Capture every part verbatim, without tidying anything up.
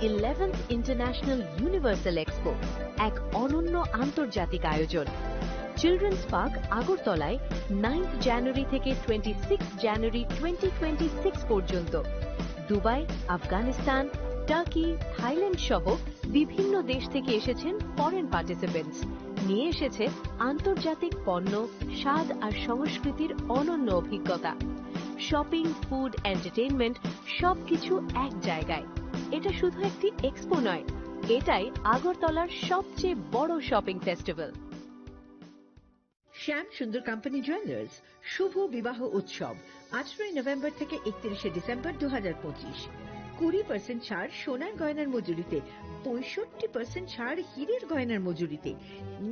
Eleventh international universal expo, এক অনন্য আন্তর্জাতিক আয়োজন। চিলড্রেন্স পার্ক আগরতলায় নাইন্থ জানুয়ারি থেকে twenty six January twenty twenty six পর্যন্ত। দুবাই, আফগানিস্তান, টার্কি, থাইল্যান্ড সহ বিভিন্ন দেশ থেকে এসেছেন ফরেন পার্টিসিপেন্টস। নিয়ে এসেছে আন্তর্জাতিক পণ্য, স্বাদ আর সংস্কৃতির অনন্য অভিজ্ঞতা। শপিং, ফুড, এন্টারটেইনমেন্ট, সবকিছু এক জায়গায়। এটা শুধু একটি এক্সপো নয়, এটাই আগরতলার সবচেয়ে বড় শপিং ফেস্টিভ্যাল। শ্যাম সুন্দর কোম্পানি জুয়েলার্স শুভ বিবাহ উৎসব, আঠারোই নভেম্বর থেকে একত্রিশে ডিসেম্বর দু হাজার পঁচিশ। কুড়ি পার্সেন্ট ছাড় সোনার গয়নার মজুরিতে, পঁয়ষট্টি পার্সেন্ট ছাড় হীরের গয়নার মজুরিতে,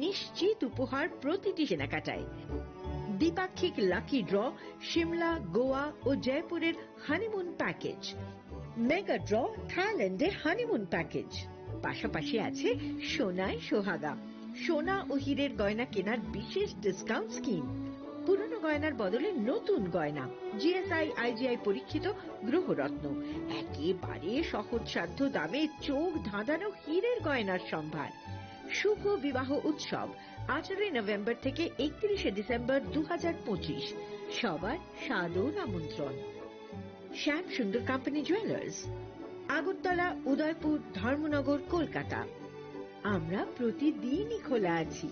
নিশ্চিত উপহার প্রতিটি কেনাকাটায়। দ্বিপাক্ষিক লাকি ড্র, সিমলা, গোয়া ও জয়পুরের হানিমুন প্যাকেজ। মেগা ড্র, থাইল্যান্ডে হানিমুন প্যাকেজ। পাশাপাশি আছে সোনায় সোহাগা, সোনা ও হীরের গয়না কেনার বিশেষ ডিসকাউন্ট স্কিম। পুরনো গয়নার বদলে নতুন গয়না, জিএসআই, আইজিআই পরীক্ষিত গ্রহরত্ন, একেবারে সহজসাধ্য দামে চোখ ধাঁধানো হীরের গয়নার সম্ভার। শুভ বিবাহ উৎসব, আঠারোই নভেম্বর থেকে একত্রিশে ডিসেম্বর দু হাজার পঁচিশ। সবার সাদর আমন্ত্রণ। শ্যাম সুন্দর কোম্পানি জুয়েলার্স, আগরতলা, উদয়পুর, ধর্মনগর, কলকাতা। আমরা প্রতিদিনই খোলা আছি।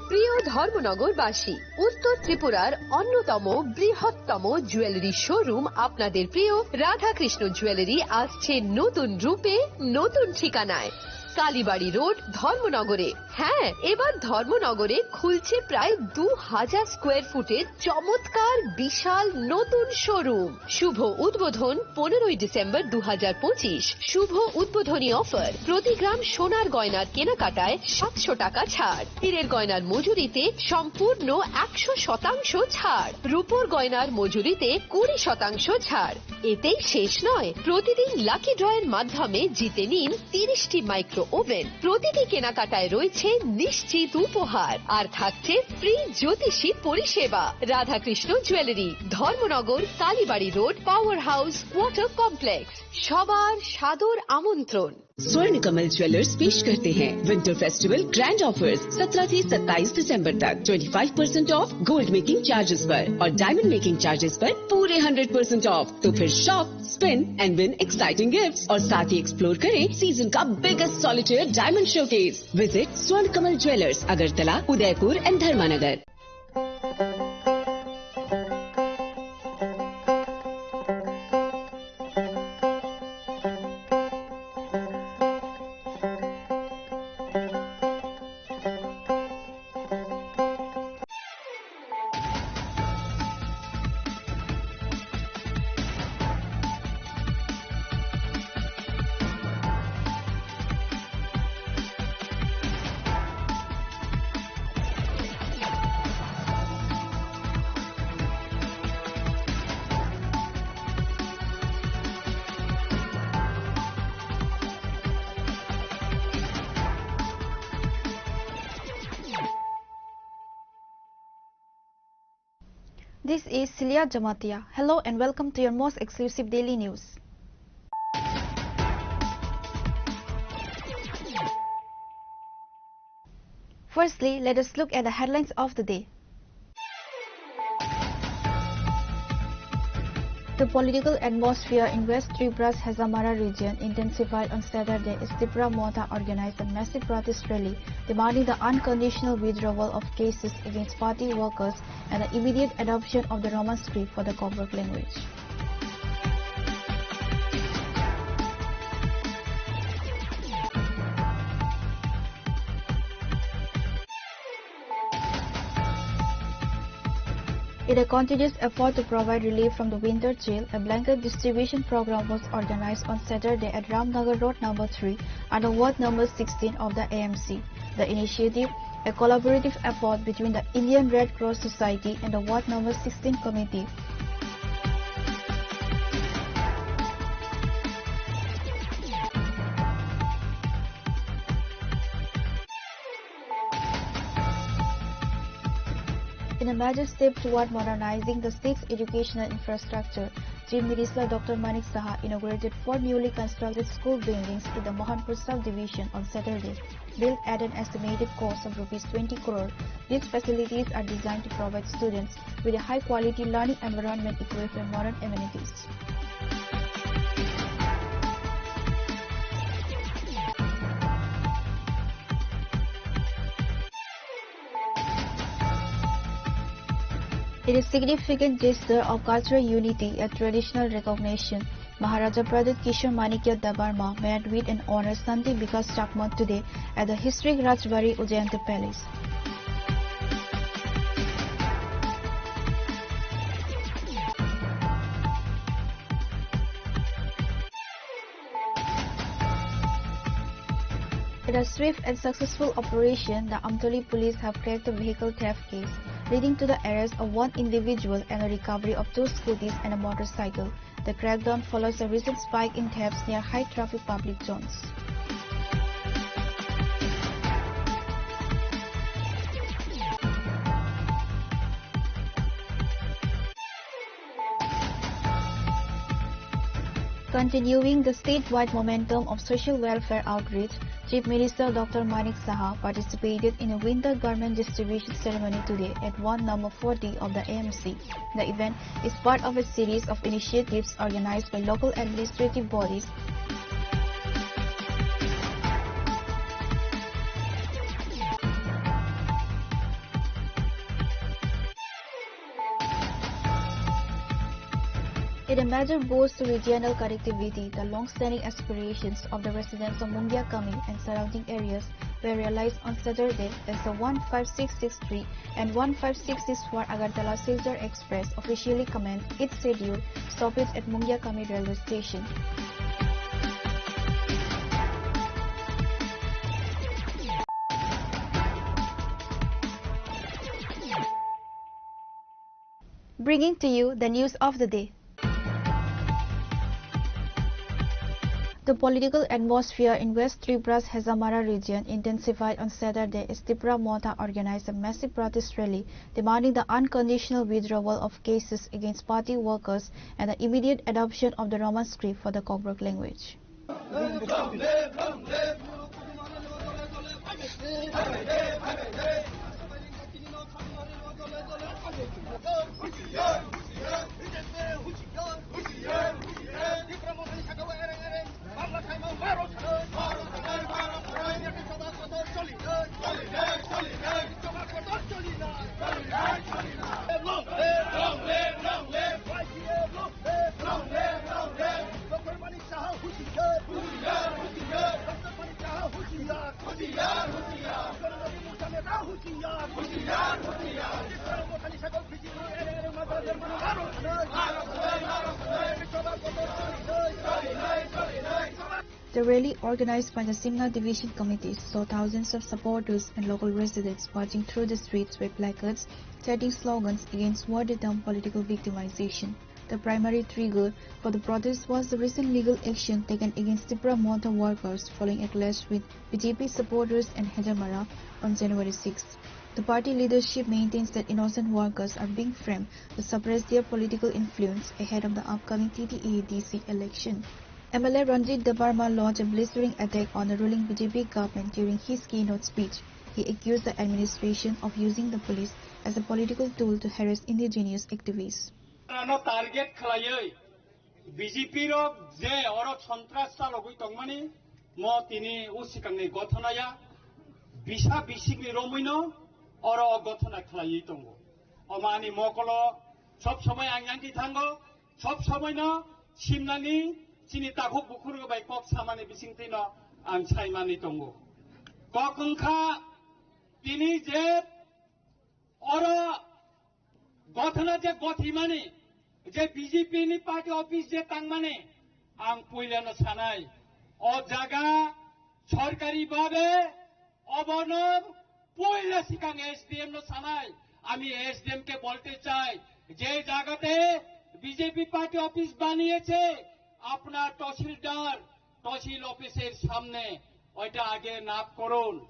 প্রিয় ধর্মনগরবাসী, উত্তর ত্রিপুরার অন্যতম বৃহত্তম জুয়েলারি শোরুম আপনাদের প্রিয় রাধাকৃষ্ণ জুয়েলারি আসছে নতুন রূপে, নতুন ঠিকানায়। কালীবাড়ি রোড, ধর্মনগরে। হ্যাঁ, এবার ধর্মনগরে খুলছে প্রায় দু হাজার স্কোয়ার ফুটের চমৎকার বিশাল নতুন শোরুম। শুভ উদ্বোধন পনেরোই ডিসেম্বর দু হাজার পঁচিশ। শুভ উদ্বোধনী অফার, প্রতি গ্রাম সোনার গয়নার কেনাকাটায় সাতশো টাকা ছাড়, হীরের গয়নার মজুরিতে সম্পূর্ণ একশো শতাংশ ছাড়, রূপোর গয়নার মজুরিতে কুড়ি শতাংশ ছাড়। এতেই শেষ নয়, প্রতিদিন লাকি ড্রয়ের মাধ্যমে জিতে নিন তিরিশটি মাইক্রো ওভেন। প্রতিটি কেনাকাটায় রয়েছে নিশ্চিত উপহার, আর থাকছে ফ্রি জ্যোতিষী পরিষেবা। Radhakrishna jewellery, Dharmanagar, Kalibari road, power house, water complex. সবার সাদর আমন্ত্রণ। स्वर्ण कमल ज्वेलर्स पेश करते हैं विंटर फेस्टिवल ग्रैंड ऑफर्स। सत्रह से सत्ताईस दिसंबर तक twenty five percent of gold making charges पर और डायमंड मेकिंग चार्जेस पर पूरे हंड्रेड परसेंट ऑफ। तो फिर shop, spin and win exciting gifts और साथ ही एक्सप्लोर करें सीजन का biggest solitaire diamond showcase. Visit स्वर्ण कमल ज्वेलर्स, अगरतला, उदयपुर एंड धर्मानगर। This is Celia Jamatia. Hello and welcome to your most exclusive daily news. Firstly, let us look at the headlines of the day. The political atmosphere in West Tripuras Hazamara region intensified on Saturday as Tipra Motha organized a massive protest rally demanding the unconditional withdrawal of cases against party workers and the immediate adoption of the Roman script for the Koborok language. In a continuous effort to provide relief from the winter chill, a blanket distribution program was organized on Saturday at Ramnagar Road number three under ward number sixteen of the A M C. The initiative, a collaborative effort between the Indian Red Cross Society and the ward number sixteen committee. In a major step toward modernizing the state's educational infrastructure, Chief Minister Doctor Manik Saha inaugurated four newly constructed school buildings in the Mohanpur subdivision on Saturday. Built at an estimated cost of rupees twenty crore, these facilities are designed to provide students with a high-quality learning environment equipped with modern amenities. In a significant gesture of cultural unity and traditional recognition, Maharaja Pradyut Kishore Manikya Debbarma met with and honored Shanti Bikash Chakma today at the historic Rajbari Ujjayanta Palace. In a swift and successful operation, the Amtoli police have cracked a vehicle theft case, leading to the arrest of one individual and a recovery of two scooties and a motorcycle. The crackdown follows a recent spike in thefts near high-traffic public zones. Continuing the statewide momentum of social welfare outreach, Chief Minister Doctor Manik Saha participated in a winter garment distribution ceremony today at one number forty of the A M C. The event is part of a series of initiatives organized by local administrative bodies. In a major boost to regional connectivity, the long-standing aspirations of the residents of Mungiakami and surrounding areas were realized on Saturday as the one five six six three and one five six six four Agartala Silchar Express officially commenced its scheduled stoppage at Mungiakami railway station. Bringing to you the news of the day. The political atmosphere in West Tripuras Hazamara region intensified on Saturday as Tipra Motha organized a massive protest rally demanding the unconditional withdrawal of cases against party workers and the immediate adoption of the Roman script for the Kokborok language. The rally, organized by the Simna Division Committee, saw thousands of supporters and local residents marching through the streets with placards, chanting slogans against war-determined political victimization. The primary trigger for the protest was the recent legal action taken against Tipra Motha workers following a clash with B J P supporters in Hazamara on January sixth. The party leadership maintains that innocent workers are being framed to suppress their political influence ahead of the upcoming T T A D C election. M L A Ranjit Debbarma launched a blistering attack on the ruling B J P government during his keynote speech. He accused the administration of using the police as a political tool to harass indigenous activists. Ano target khlaiwi B J P rok je oro sontras chalogwi tongmani, mo tini o swkangni gothonaya bisa bisingni romwino oro o gothona khlaiwi tongo. Omo ani mokolo sob somoi ang yangki thango, sob somoino simnani chini takhuk bukhurok bai kok samani bisingtwino ang saimani tongo. Kok wngkha tini je oro gothona je gothimani, je B J P ni party office je tangmani, ang puilano sanai, o jaga sorkari babe obono puila sikang S D M no sanai, ami S D M ke bolte chai, je jagate B J P party office baniyese, apnar tahsildar, tahsil office er samne, oita age nap korun.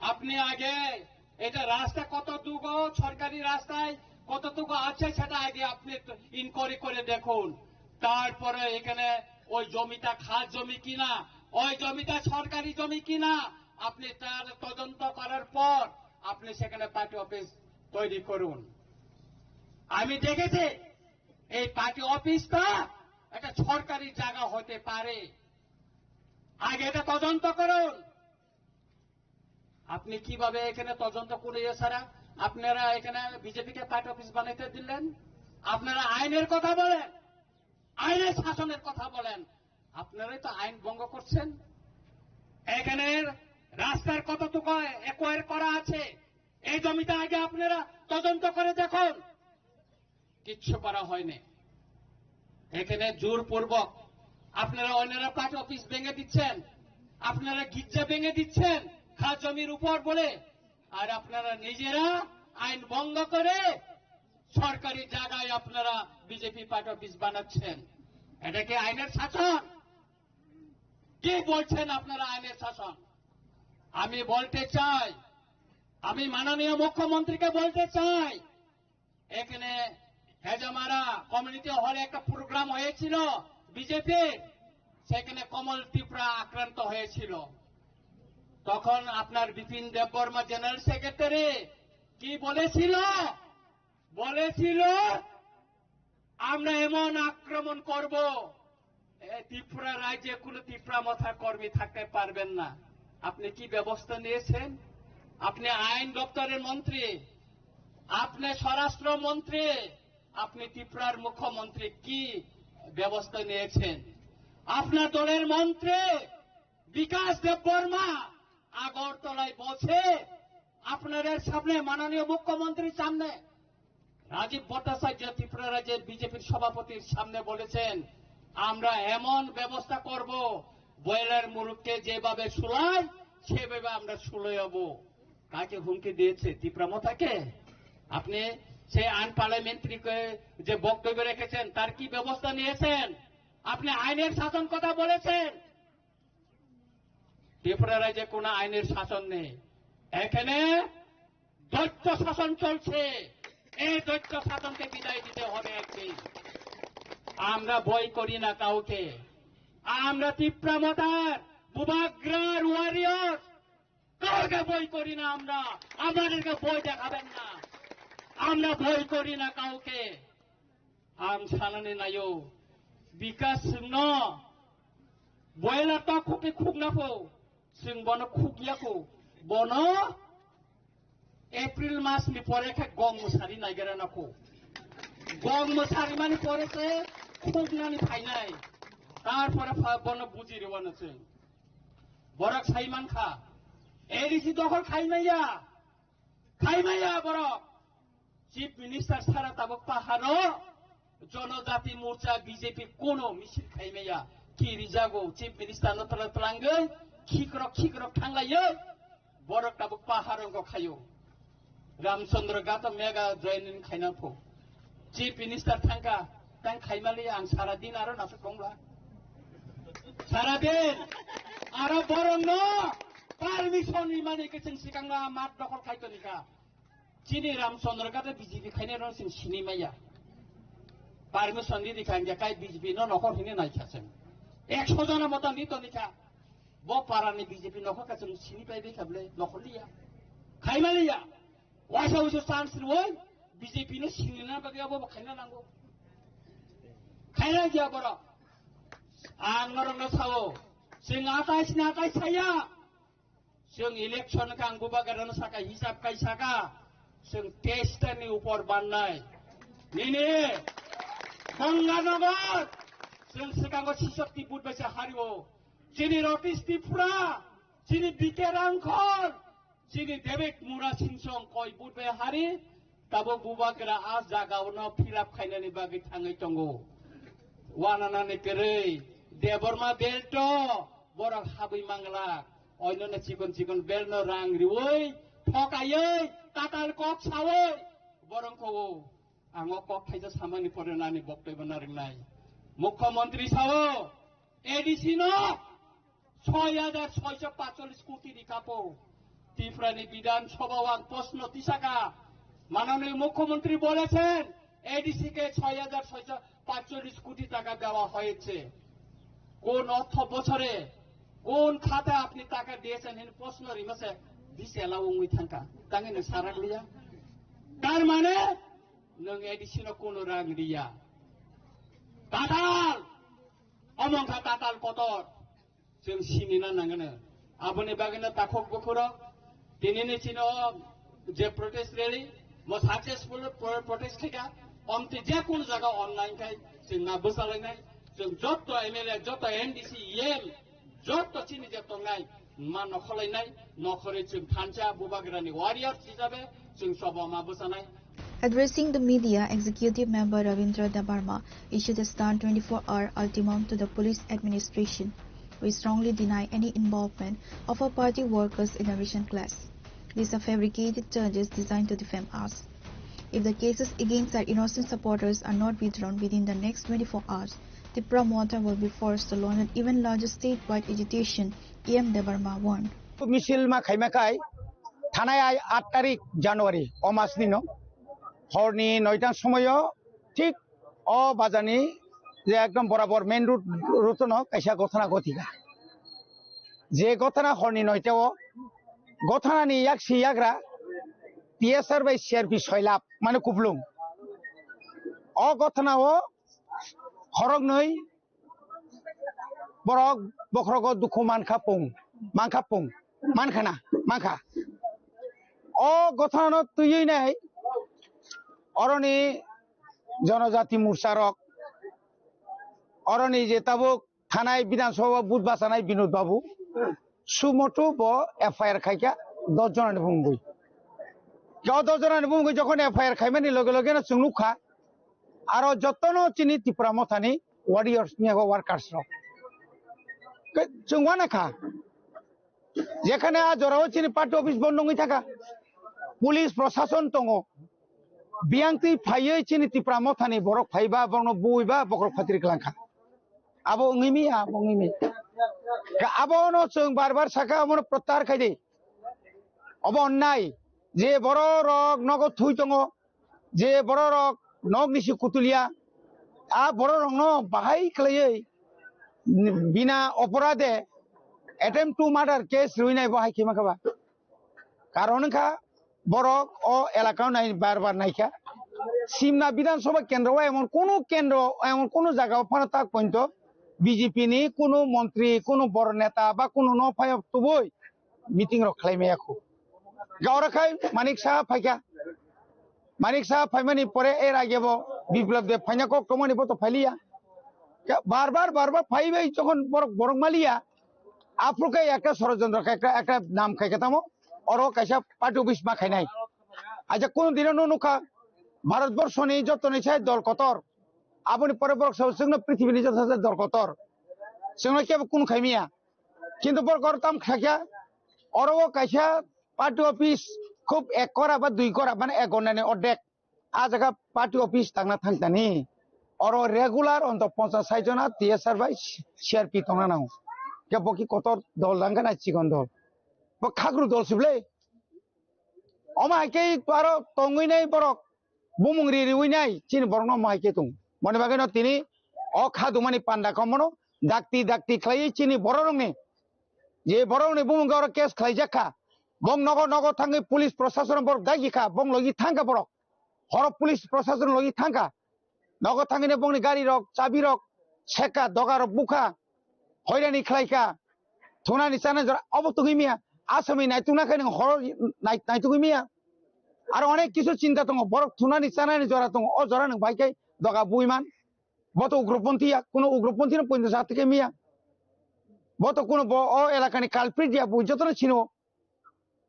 Apni age eta rasta koto dugo, sorkari rastai koto dugo achhe, seta age apni inquiry kore dekhun. তারপরে এখানে ওই জমিটা খাস জমি কিনা, ওই জমিটা সরকারি জমি কিনা, আপনি তার তদন্ত করার পর আপনি সেখানে পার্টি অফিস তৈরি করুন। আমি দেখেছি এই পার্টি অফিসটা একটা সরকারি জায়গা হতে পারে, আগে এটা তদন্ত করুন। আপনি কিভাবে এখানে তদন্ত করে ছাড়া আপনারা এখানে বিজেপিকে পার্টি অফিস বানাইতে দিলেন? আপনারা আইনের কথা বলেন, আইনের শাসনের কথা বলেন, আপনারাই তো আইন ভঙ্গ করছেন। এখানে রাস্তার কতটুকু অ্যাকোয়ার করা আছে, এই জমিটা আগে আপনারা তদন্ত করে দেখুন। কিচ্ছু করা হয়নি। এখানে জোরপূর্বক আপনারা অন্যরা পার্টি অফিস ভেঙে দিচ্ছেন, আপনারা গির্জা ভেঙে দিচ্ছেন খাস জমির উপর বলে, আর আপনারা নিজেরা আইন ভঙ্গ করে সরকারি জায়গায় আপনারা বিজেপি পার্টি অফিস বানাচ্ছেন। এটা কি আইনের শাসন? কি বলছেন আপনারা আইনের শাসন? আমি বলতে চাই, আমি মাননীয় মুখ্যমন্ত্রীকে বলতে চাই, এখানে হেজামারা কমিউনিটি হলে একটা প্রোগ্রাম হয়েছিল বিজেপির, সেখানে কমল ত্রিপুরা আক্রান্ত হয়েছিল। তখন আপনার বিপিন দেববর্মা জেনারেল সেক্রেটারি কি বলেছিল? বলেছিল, "আমরা এমন আক্রমণ করব, এ, ত্রিপুরা রাজ্যে কোনো ত্রিপুরা মথা কর্মী থাকতে পারবেন না।" আপনি কি ব্যবস্থা নিয়েছেন? আপনি আইন দপ্তরের মন্ত্রী, আপনি স্বরাষ্ট্র মন্ত্রী, আপনি ত্রিপুরার মুখ্যমন্ত্রী, কি ব্যবস্থা নিয়েছেন? আপনার দলের মন্ত্রী বিকাশ দেববর্মা আগরতলায় বসে আপনাদের সামনে, মাননীয় মুখ্যমন্ত্রীর সামনে, রাজীব ভট্টাচার্য ত্রিপুরা রাজ্যের বিজেপির সভাপতির সামনে বলেছেন, "আমরা এমন ব্যবস্থা করব, ব্রয়লার মুরগকে যেভাবে শুলাই, সেভাবে আমরা শুলাইব।" কাকে হুমকি দিয়েছে? ত্রিপুরা মথাকে? আপনি সেই আনপার্লামেন্টারি যে বক্তব্য রেখেছেন, তার কি ব্যবস্থা নিয়েছেন? আপনি আইনের শাসন কথা বলেছেন, ত্রিপুরা রাজ্যে কোনো আইনের শাসন নেই। এখানে দৈত্য শাসন চলছে। এই দৈত্য শাসনকে বিদায় দিতে হবে একদিন। আমরা ভয় করি না কাউকে। আমরা ত্রিপুরা মথার, বুবাগ্রার ওয়ারিয়র, কাউকে ভয় করি না আমরা। আমাদেরকে ভয় দেখাবেন না। আমরা ভয় করি না কাউকে। Ang sanani naio, Bikas chwngno boiler to khukni khukna pho, chwng bono khukya kho, bono April mas ni pore khe gong mwsari naigera na kho, gong mwsari mani pore se khuknani phainai, tar pore pha bono buji rwano chwng, borok sai mankha, A D C dokhol khaimaya, khaimaya borok. Chief Minister sara tabuk paharo Jonojati Morcha B J P kono misil khaimaya. Ki rijago Chief Minister no tala twlangwi khikrok khikrok thanglayo. Borok tabuk paharo go khayo. Ramchandra Gato mega joining khaina pho. Chief Minister thangka, tang khaimali ang sara din aro nasuk kongla. Sara din aro borok no permission imani kiching sikangla mat dokhol khaito nika. Chini Ramchandra Gato B J P khainai rok chwng sini maya. Permission di dikha, hingke kai B J P no nokhor hini naikha chwng. Ekso jona motan di tonikha. Bo para ni B J P nokhor ka chwng sini pai bai kha bwle nokhor liya. Khaima liya. Waisa waisa chance rwoi B J P no sini na bagwi abo bo khaina nango. Khaina liya borok. Ang norok no sao. Chwng atai sini atai saya. Chwng election kha ang bubagrano saka, hisab kai saka, chwng teis ta ni upor bannai. Nini Ganganagar, chwng swkango sisok ti vote bai se hario. Chini North East Tripura, chini B K Rangkhol, chini David Murasing song koi vote bai hari, tabuk bubagra a jaga no fill up khainani bagwi thangwi tongo. Wananani kwrwi, Debbarma belt o borok habwi mangla, oinoni chikon chikon belt no rang riwi, thokaiwi, tatal kok sawi, borok kowo. Ang o kok thaisa samani pore nani boktoi bo naringnai. Mukhyamantri sao, A D C no, soi hajar soiso patchollis koti rikapo. Tripura ni Bidhan Sabha o ang proshno tisaka, মাননীয় মুখ্যমন্ত্রী বলেছেন, এডিসি কে ছয় হাজার ছয়শো পাঁচচল্লিশ কোটি টাকা দেওয়া হয়েছে। কোন অর্থ বছরে কোন খাতে আপনি টাকা দিয়েছেন? এই প্রশ্ন রিমাসে দিছে এলা উংই থাকা। তাঙ্গে নো সারাক লিয়া। তার মানে নং এডিসি নো কোনো রাং রিয়া। তাতাল, অমংখা তাতাল কতর। Chwng sinina nangano. Aboni bagwino takhuk bukhurok tinini chini o je protest rally, mo successful pro-, protest khaika, omtwi je kunu jaga online khai chwng ma bwchalainai, chwng jotto M L A, jotto M D C, E M, jotto chini je tongnai, ma nokholainai, nokhorwi chwng thansa Bubagrani warriors hisabe chwng choba ma bwchanai. Addressing the media, Executive Member Ravindra Debbarma issued a stern twenty-four hour ultimatum to the police administration. We strongly deny any involvement of our party workers in the recent clash. These are fabricated charges designed to defame us. If the cases against our innocent supporters are not withdrawn within the next twenty-four hours, Tipra Motha will be forced to launch an even larger statewide agitation, E M Debbarma warned. Misil ma khaima khai thanai ai aat tarik January o masni no horni noita somoyo thik o bazani je ekdom borabor main road rotono kaisa gothana gothika. Je gothana horni noita o gothanani yaksi yagra T S R bai C R P soilap mane kuplung. O gothana o khoroknwi borok bokhrogo dukhu mankha pung, mankha pung, mankhana, mankha. O gothano twiwi nai oroni Jonojati Morcha rok, oroni je tabuk thanai Bidhan Sabha vote bachanai Binod Babu, sumotu bo F I R khaikha dos jonani bumungwi. O dos jonani bumungwi jokhon F I R khaimani loge loge no chwng nukha, aro jotono chini Tipra Mothani warriors ni abo workers rok. Ke chwng wana kha. Jekhane a jorao chini party office bondo wngwi thangkha. Police prosason tongo. Biyangtwi phaiwi chini Tipra Mothani borok phaiba, borokno buiba, bokhorok phatri kwlangkha. Abo wngwi miya, abo wngwi miya. Ka abono chwng bar bar saka, abono prottahar khai di. Obo onnai. Je bororok nogo thui tongo, je bororok nok nisi kutulia, a bororokno bahai khlaiwi bina oporade attempt to murder case rwinai bo hai khima khaba. Karon wngkha borok o elakao nai bar bar naikha. Simna Bidhan Sabha kendro o emon kunu kendro, emon kunu jaga o phano tak pointo B J P ni kunu montri, kunu bor neta ba kunu no phai tubui meeting rok khlai maya khu. Gaura khai Manik Saha phaikha. Manik Saha phaimani pore er age bo Biplab Deb phaina kok tongmani bo to phailiya. Bar bar, bar bar phaibai jokhon borok, borok maliya, aphuru khe ekta sorojontro khe ekta, ekta nam khai khe tamo, oro kaisa party office ma khainai. Aja kunu dino no nukha, Bharat Borshoni jotoni sai dol kotor, aboni pore borok sao chwngno prithibini joto sai dol kotor, chwngno kebo kunu khaimiya. Kintu borok oro tam khakya, oro o kaisa party office khub ek kora ba dui kora, mane ek ghonta ni ordek. A jaga party office tangna thangtani. Oro regular onto ponchas sai jona T S R bai C R P tongna nango. Khe bo ki kotor dol dangkha na chikon dol. Bo khagru dol sible. Omo hai khe aro tongwi nai borok. Bumung ri riwi nai chini borokno omo hai khe tong. Moni bagwi no tini o kha dumani panda komono dakti dakti khlaiwi chini bororokni. Je borokni bumung oro case khlaijak kha. Bong nogo nogo thangwi police prosason borok dagi kha. Bong logi thangkha borok. Horo police prosason logi thangkha. Nogo thangwini bongni gari rok, chabi rok, seka, doga rok bukha. Hoirani khlaikha. Thunani chana jora obo tugwi miya. Asami naitukna khe nwng horo nai-, naitugwi miya. Aro onek kisu chinta tongo. Borok thunani chanani jora tongo. O jora nwng bai khe doga bui man. Bo to ugroponthi ya. Kuno ugroponthi no poito jati khe miya. Bo to kuno bo o elakani culprit ya. Bui jotono sino.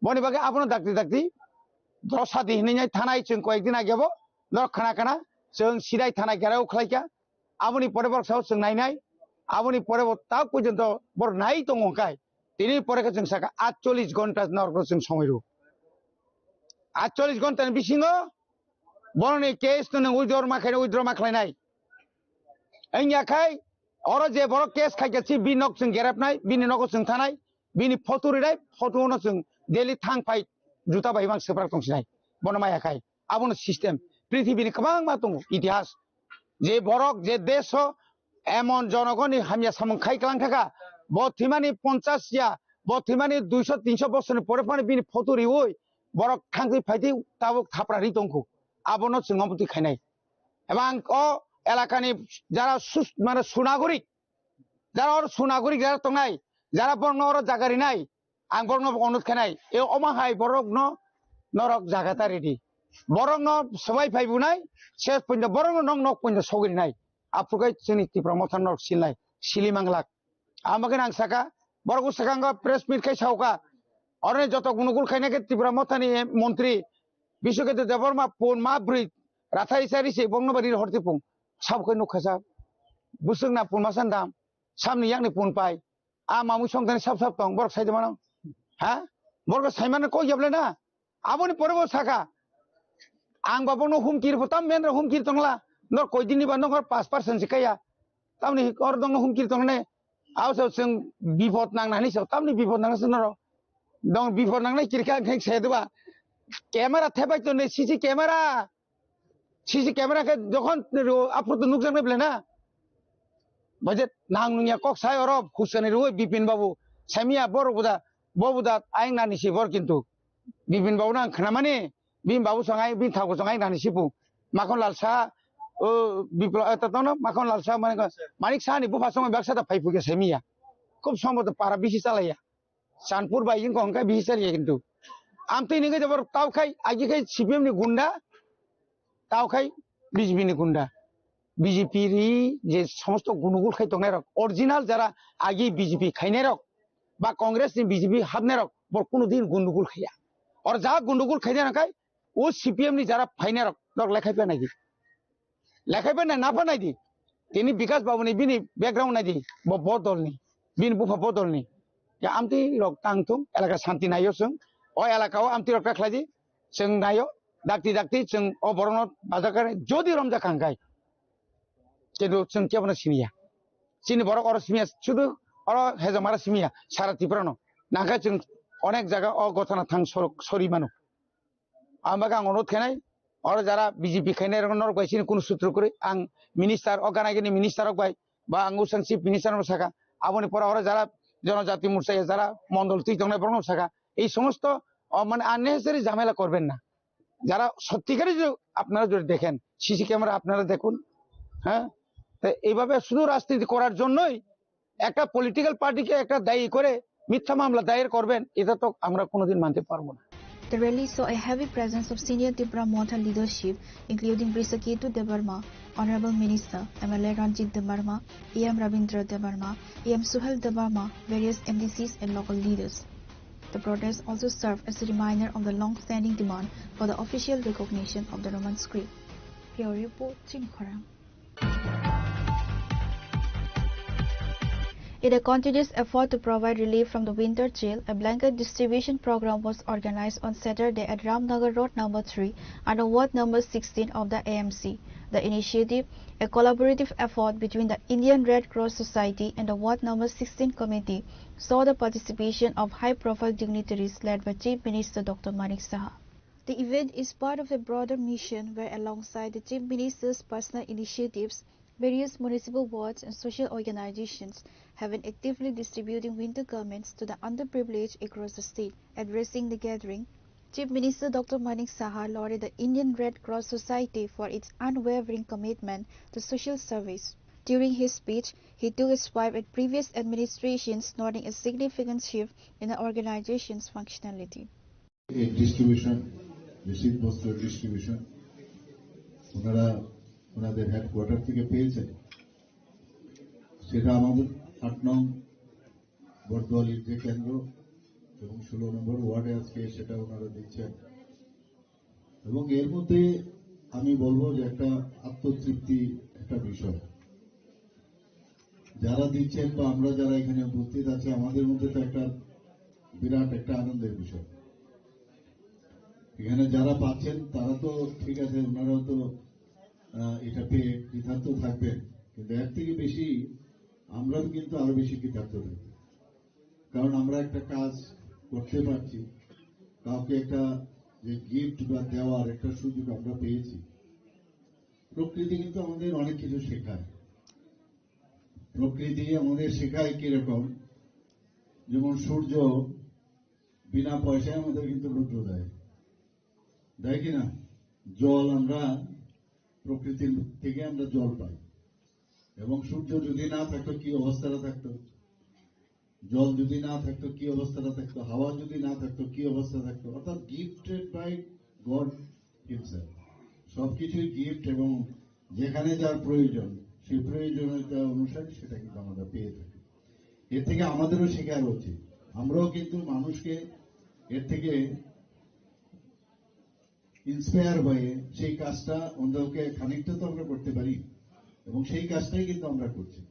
Boni bagwi abono dakti dakti doro sadi hinwi nai thanai chwng koyekdin age bo norok khna khna chwng sidai thana gherao khlaikha. Aboni pore borok sao chwng nainai, aboni pore bo ta porjonto borok nai tongo hwnkhe tini pore khe chwng sakha atchollish ghonta norokno chwng somoi rw. Atchollish ghonta ni bisingo borokni case no nwng withdraw ma khainai, withdraw ma khlainai. Wngya khai oro je borok case khaikha si bini nok chwng gerepnai, bini nogo chwng thanai, bini photo rinai, photo no chwng daily thang phai juta bai mang swprak tong sinai. Bono maya khai. Abono system. Prithibini kwbangma tongo itihas. Je borok je desh o emon jonogoni hamya samung khai kwlang thaka, bo thwimani ponchash ya, bo thwimani duisho tinsho bosorni pore phano bini photo riui borok thangtwi phaitwi tabuk thapra ri tongkhu. Abono chwng omo twi khainai. Ebang o elakani jara sus-, mane sunagorik, jara oro sunagorik jara tongnai, jara borokno oro jaga rinai, ang borokno onurodh khainai, e omo hai borokno norok jaga ta ridi. Borokno swbai phai bunai, ses pointo borokno nok nok pointo sogwi rinai. Aphuru kai chini Tipra Motha norok silnai, sili manglak. Amo khe ang saka, borok swkango press meet khai sauka. Oroni joto gunugul khaina khe Tipra Mothani montri Biswakethu Debbarma pun ma bwrwi rathai chari se bongno bari horti pung. Sabo khe nukha sa. Buswk na pun ma sandam. Samni yakni pun pai. A mamui songthani sap sap tong. Borok sai de mano. Ha? Borok sai mano kok yablai na. Aboni pore bo saka. Ang ba bongno humkir bo tam men humkir tongla. Nor koi dini ba nor pass percent se kaya. Tamni or dongno humkir tongne. Aw so chwng bipod nangna hinwi so. Tamni bipod nangna se noro. Dong bipod nangna kirka ang khe se de ba. Camera thebai to ne C C camera. C C camera khe jokhon ro-, aphuru to nukjaknai belai na. Baje nang nungya kok sai oro husani rwi Bipin Babu. Saimiya bor buda, bo buda aing nani si bor kintu. Bipin Babu nang khnamani, Bipin Babu songai, Bipin Thakur songai nani sipu. Makhon Lal Saha, o, Biplo-, eh, to, to, no, Makhon Lal Saha, Manik, Manik Saha ni bupha songai baksa da phai phuke saimiya. Khub sombo to para bisi chalaiya. Chanpur bai wngkha hwnkhai bisi chaliya kintu. Amtwi nungwi jabor tau khai, agi khai C P M ni gunda, tau khai B J P ni gunda. B J P ri je somosto gunugul khai tongnai rok, original jara agi B J P khainai rok, ba Congress ni B J P hapnai rok, bor kuno din gunugul khaiya. Or ja gunugul khainai rok khai, o C P M ni jara phainai rok, rok lekhai phainai di. Lekhai phainai na phainai di. Tini Bikas Babu ni bini background nai di. Bo, bo dol ni. Bini bupha bo dol ni. Ya amtwi rok tang thung, elaka shanti naio chwng. O elaka o amtwi rok ta khlai di. Chwng naio. Dakti dakti chwng o borok no bajakar jodi romjak kha hwnkhe. Kintu chwng kebono siniya. Chini borok oro simiya, sudu oro hejamara simiya, sara Tripura no. Nangkhe chwng onek jaga o gotana thang sorok sori mano. Ang bagwi ang onurodh khainai, oro jara B J P khainai rok norok bai chini kunu sutro kwrwi, ang minister, o gana gini minister rok bai, ba ang usang chief minister no saka, aboni pora oro jara Jonojati Morcha ya jara mondol twi tongnai borok no saka, ei somosto, o, mane unnecessary jhamela korben na. যারা সত্যিকারই যে আপনারা যদি দেখেন, CC camera আপনারা দেখুন, হ্যাঁ, তো এইভাবে শুধু রাজনীতি করার জন্যই একটা পলিটিক্যাল পার্টিকে একটা দায়ী করে মিথ্যা মামলা দায়ের করবেন, এটা তো আমরা কোনোদিন মানতে পারবো না। The rally saw a heavy presence of senior Tipra Motha leadership, including Brisaketu Debbarma, Honorable Minister, M L A Ranjit Debbarma, E M Rabindra Debbarma, E M Suhel Debbarma, various M D Cs and local leaders. The protest also served as a reminder of the long-standing demand for the official recognition of the Roman script. Bureau Report, Chini Khorang. In a continuous effort to provide relief from the winter chill, a blanket distribution program was organized on Saturday at Ramnagar Road number three under ward number sixteen of the A M C. The initiative, a collaborative effort between the Indian Red Cross Society and the ward number sixteen committee, saw the participation of high-profile dignitaries led by Chief Minister Doctor Manik Saha. The event is part of a broader mission where, alongside the Chief Minister's personal initiatives, various municipal boards and social organizations have been actively distributing winter garments to the underprivileged across the state. Addressing the gathering, Chief Minister Doctor Manik Saha lauded the Indian Red Cross Society for its unwavering commitment to social service. During his speech, he took a swipe at previous administrations, noting a significant shift in the organization's functionality. এই ডিস্ট্রিবিউশন, যে শীতবস্ত্র ডিস্ট্রিবিউশন ওনারা ওনাদের হেডকোয়ার্টার থেকে পেয়েছেন, সেটা আমাদের আট নং বটদোয়ালির যে কেন্দ্র এবং ষোলো নম্বর ওয়ার্ডে আজকে সেটা ওনারা দিচ্ছেন। এবং এর মধ্যে আমি বলবো যে একটা আত্মতৃপ্তি একটা বিষয়। যারা দিচ্ছেন বা আমরা যারা এখানে উপস্থিত আছি, আমাদের মধ্যে তো একটা বিরাট একটা আনন্দের বিষয়। এখানে যারা পাচ্ছেন তারা তো ঠিক আছে, ওনারাও তো, আহ, এটা পেয়ে কৃতার্থ থাকবেন, কিন্তু এর থেকে বেশি আমরাও কিন্তু আরো বেশি কৃতার্থ থাকবো। কারণ আমরা একটা কাজ করতে পারছি, কাউকে একটা যে গিফট বা দেওয়ার একটা সুযোগ আমরা পেয়েছি, প্রকৃতি কিন্তু আমাদের অনেক কিছু শেখায়। প্রকৃতি আমাদের শেখায় কিরকম, যেমন সূর্য বিনা পয়সায় আমাদের কিন্তু রৌদ্র দেয়, দেয় কি না? জল আমরা প্রকৃতির থেকে আমরা জল পাই, এবং সূর্য যদি না থাকতো কি অবস্থাটা থাকতো, জল যদি না থাকতো কি অবস্থাটা থাকতো, হাওয়া যদি না থাকতো কি অবস্থা থাকতো। অর্থাৎ gifted by God himself, সবকিছুই গিফট, এবং যেখানে যার প্রয়োজন, সেই প্রয়োজনীয়তা অনুসারে সেটা কিন্তু আমরা পেয়ে থাকি। এর থেকে আমাদেরও শেখা উচিত। আমরাও কিন্তু মানুষকে এর থেকে ইন্সপায়ার হয়ে সেই কাজটা অন্যকে খানিকটা তো আমরা করতে পারি, এবং সেই কাজটাই কিন্তু আমরা করছি।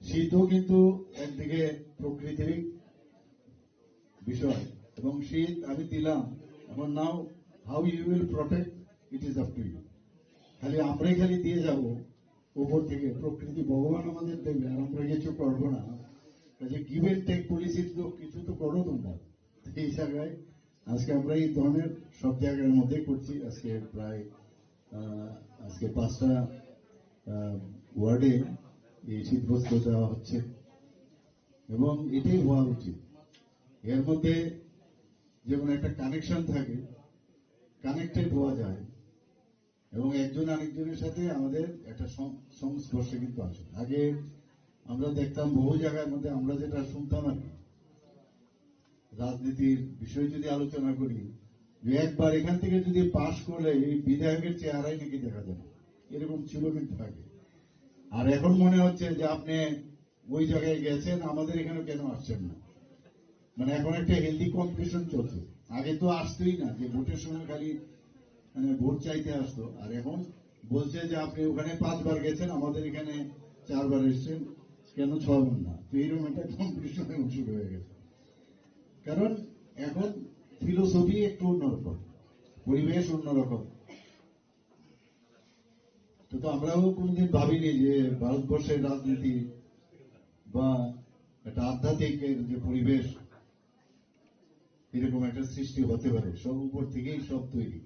শীতও কিন্তু একদিকে প্রকৃতির বিষয়, এবং শীত আমি দিলাম। এখন now how you will protect, it is up to you। খালি আমরাই খালি দিয়ে যাব উপর থেকে, প্রকৃতি ভগবান আমাদের দেবে, আর আমরা কিছু করবো না। কাজে গিভ অ্যান্ড টেক পলিসি তো কিছু তো করো তোমরা। এই জায়গায় আজকে আমরা এই ধরনের সব জায়গার মধ্যে করছি। আজকে প্রায় আহ, আজকে পাঁচটা আহ, ওয়ার্ডে এই শীতবস্ত্র দেওয়া হচ্ছে, এবং এটাই হওয়া উচিত। এর মধ্যে যেমন একটা কানেকশন থাকে, কানেক্টেড হওয়া যায়, এবং একজন আরেকজনের সাথে আমাদের একটা সং- সংস্পর্শে কিন্তু আসে। আগে আমরা দেখতাম বহু জায়গার মধ্যে আমরা যেটা শুনতাম আর কি, রাজনীতির বিষয়ে যদি আলোচনা করি, যে একবার এখান থেকে যদি পাশ করলে এই বিধায়কের চেহারাই নাকি দেখা যায়, এরকম ছিল কিন্তু আগে। আর এখন মনে হচ্ছে যে আপনি ওই জায়গায় গেছেন, আমাদের এখানে কেন আসছেন না? মানে এখন একটা হেলদি কম্পিটিশন চলছে। আগে তো আসতোই না, যে ভোটের সময় খালি মানে ভোট চাইতে আসতো, আর এখন বলছে যে আপনি ওখানে পাঁচবার গেছেন, আমাদের এখানে চারবার এসেছেন, কেন ছয়বার না? তো এইরকম একটা কম্পিটিশন এখন শুরু হয়ে গেছে। কারণ এখন ফিলোসফি একটু অন্যরকম, পরিবেশ অন্যরকম। তো, তো আমরাও কোনোদিন ভাবিনি যে ভারতবর্ষের রাজনীতি বা একটা আধ্যাত্মিক যে পরিবেশ, এরকম একটা সৃষ্টি হতে পারে। সব উপর থেকেই সব তৈরি।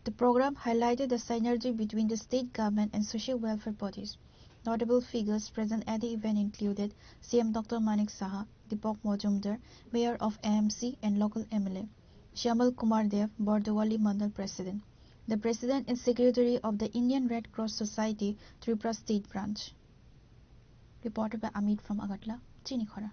The program highlighted the synergy between the state government and social welfare bodies. Notable figures present at the event included C M Doctor Manik Saha, Deepak Majumdar, Mayor of A M C and local M L A, Shyamal Kumar Dev, Bordowali Mandal President, the President and Secretary of the Indian Red Cross Society, Tripura State Branch. Reported by Amit from Agartala, Chinikhora.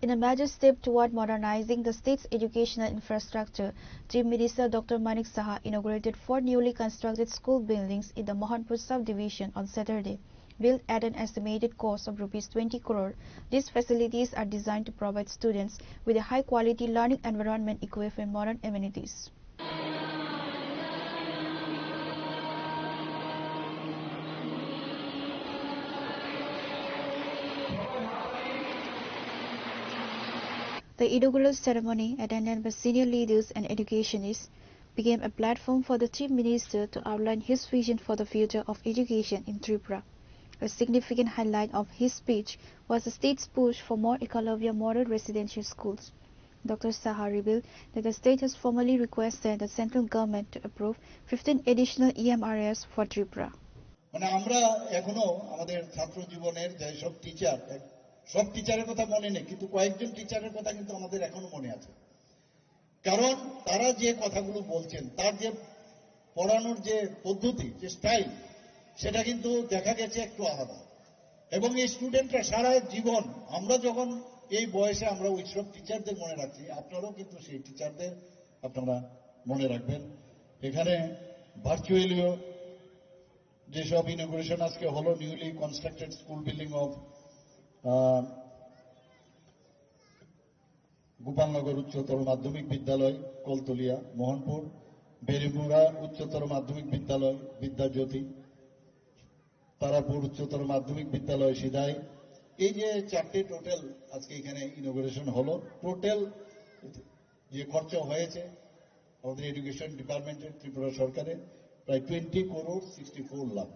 In a major step toward modernizing the state's educational infrastructure, Chief Minister Doctor Manik Saha inaugurated four newly constructed school buildings in the Mohanpur subdivision on Saturday. Built at an estimated cost of rupees twenty crore, these facilities are designed to provide students with a high-quality learning environment equipped with modern amenities. The inaugural ceremony, attended by senior leaders and educationists, became a platform for the Chief Minister to outline his vision for the future of education in Tripura. A significant highlight of his speech was the state's push for more Ekalavya model residential schools. Doctor Saha revealed that the state has formally requested the central government to approve fifteen additional E M R S for Tripura. মানে আমরা এখনো আমাদের ছাত্র জীবনের যেসব টিচার, সব টিচারের কথা মনে নেই, কিন্তু কয়েকজন টিচারের কথা কিন্তু আমাদের এখনো মনে আছে। কারণ তারা যে কথাগুলো বলছেন, তার যে পড়ানোর যে পদ্ধতি, যে স্টাইল, সেটা কিন্তু দেখা গেছে একটু আলাদা। এবং এই স্টুডেন্টরা সারা জীবন, আমরা যখন এই বয়সে আমরা ওই সব টিচারদের মনে রাখছি, আপনারাও কিন্তু সেই টিচারদের আপনারা মনে রাখবেন। এখানে ভার্চুয়ালিও যেসব ইনোগুরেশন আজকে হলো, newly constructed school building of Gopalnagar উচ্চতর মাধ্যমিক বিদ্যালয় কলতলিয়া মোহনপুর, বেরিমুড়া উচ্চতর মাধ্যমিক বিদ্যালয় বিদ্যাজ্যোতি, তারাপুর উচ্চতর মাধ্যমিক বিদ্যালয় সিদাই। এই যে চারটে টোটাল আজকে এখানে ইনোগুরেশন হলো, টোটাল যে খরচা হয়েছে আমাদের এডুকেশন ডিপার্টমেন্টের, ত্রিপুরা সরকারের, প্রায় টোয়েন্টি করোড় সিক্সটি ফোর লাখ।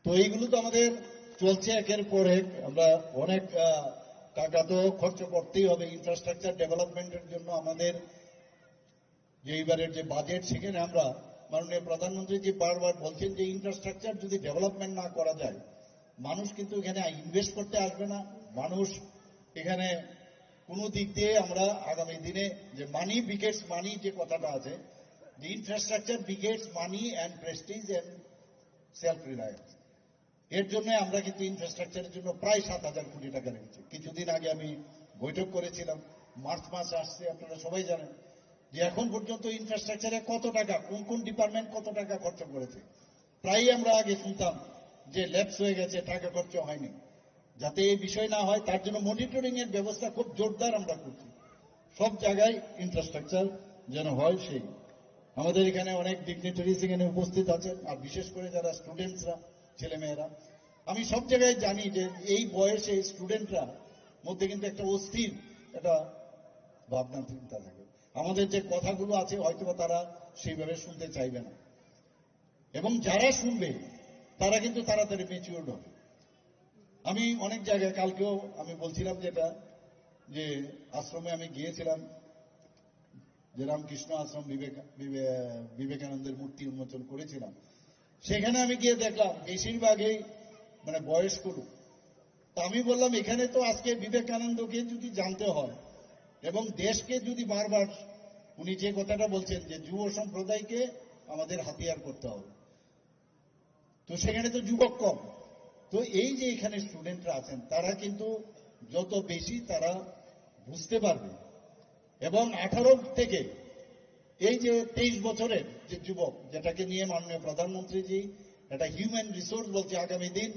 তো এইগুলো তো আমাদের চলছে একের পর এক। আমরা অনেক আহ, টাকা তো খরচ করতেই হবে ইনফ্রাস্ট্রাকচার ডেভেলপমেন্টের জন্য। আমাদের যে এইবারের যে বাজেট, সেখানে আমরা মাননীয় প্রধানমন্ত্রী যে বারবার বলছেন যে ইনফ্রাস্ট্রাকচার যদি ডেভেলপমেন্ট না করা যায়, মানুষ কিন্তু এখানে ইনভেস্ট করতে আসবে না। মানুষ এখানে কোনো দিক দিয়ে আমরা আগামী দিনে যে মানি বিগেটস মানি যে কথাটা আছে, যে infrastructure begets money and Prestige and self reliance, এর জন্য আমরা কিন্তু ইনফ্রাস্ট্রাকচারের জন্য প্রায় সাত হাজার কোটি টাকা রেখেছি। কিছুদিন আগে আমি বৈঠক করেছিলাম, মার্চ মাস আসছে, আপনারা সবাই জানেন যে এখন পর্যন্ত ইনফ্রাস্ট্রাকচারে কত টাকা, কোন কোন ডিপার্টমেন্ট কত টাকা খরচ করেছে। প্রায়ই আমরা আগে শুনতাম যে ল্যাপস হয়ে গেছে, টাকা খরচ হয়নি। যাতে এই বিষয় না হয়, তার জন্য মনিটরিং এর ব্যবস্থা খুব জোরদার আমরা করছি। সব জায়গায় ইনফ্রাস্ট্রাকচার যেন হয় সেই। আমাদের এখানে অনেক ডিগনিটারিজ এখানে উপস্থিত আছেন, আর বিশেষ করে যারা স্টুডেন্টসরা, ছেলেমেয়েরা, আমি সব জায়গায় জানি যে এই বয়সে স্টুডেন্টরা মধ্যে কিন্তু একটা অস্থির একটা ভাবনা চিন্তা থাকে। আমাদের যে কথাগুলো আছে হয়তোবা তারা সেইভাবে শুনতে চাইবে না, এবং যারা শুনবে তারা কিন্তু তাড়াতাড়ি ম্যাচিওরড হবে। আমি অনেক জায়গায়, কালকেও আমি বলছিলাম যেটা, যে আশ্রমে আমি গিয়েছিলাম, যে রামকৃষ্ণ আশ্রম বিবেক-, বিবে-, বিবেকানন্দের মূর্তি উন্মোচন করেছিলাম, সেখানে আমি গিয়ে দেখলাম বেশিরভাগই মানে বয়স্ক লোক। তো আমি বললাম, এখানে তো আজকে বিবেকানন্দকে যদি জানতে হয় এবং দেশকে যদি বারবার, উনি যে কথাটা বলছেন যে যুব সম্প্রদায়কে আমাদের হাতিয়ার করতে হবে, তো সেখানে তো যুবক কম। তো এই যে এখানে স্টুডেন্টরা আছেন, তারা কিন্তু যত বেশি তারা বুঝতে পারবে। এবং আঠারো থেকে এই যে তেইশ বছরের যে যুবক, যেটাকে নিয়ে মাননীয় প্রধানমন্ত্রীজি একটা হিউম্যান রিসোর্স বলছে, আগামী দিন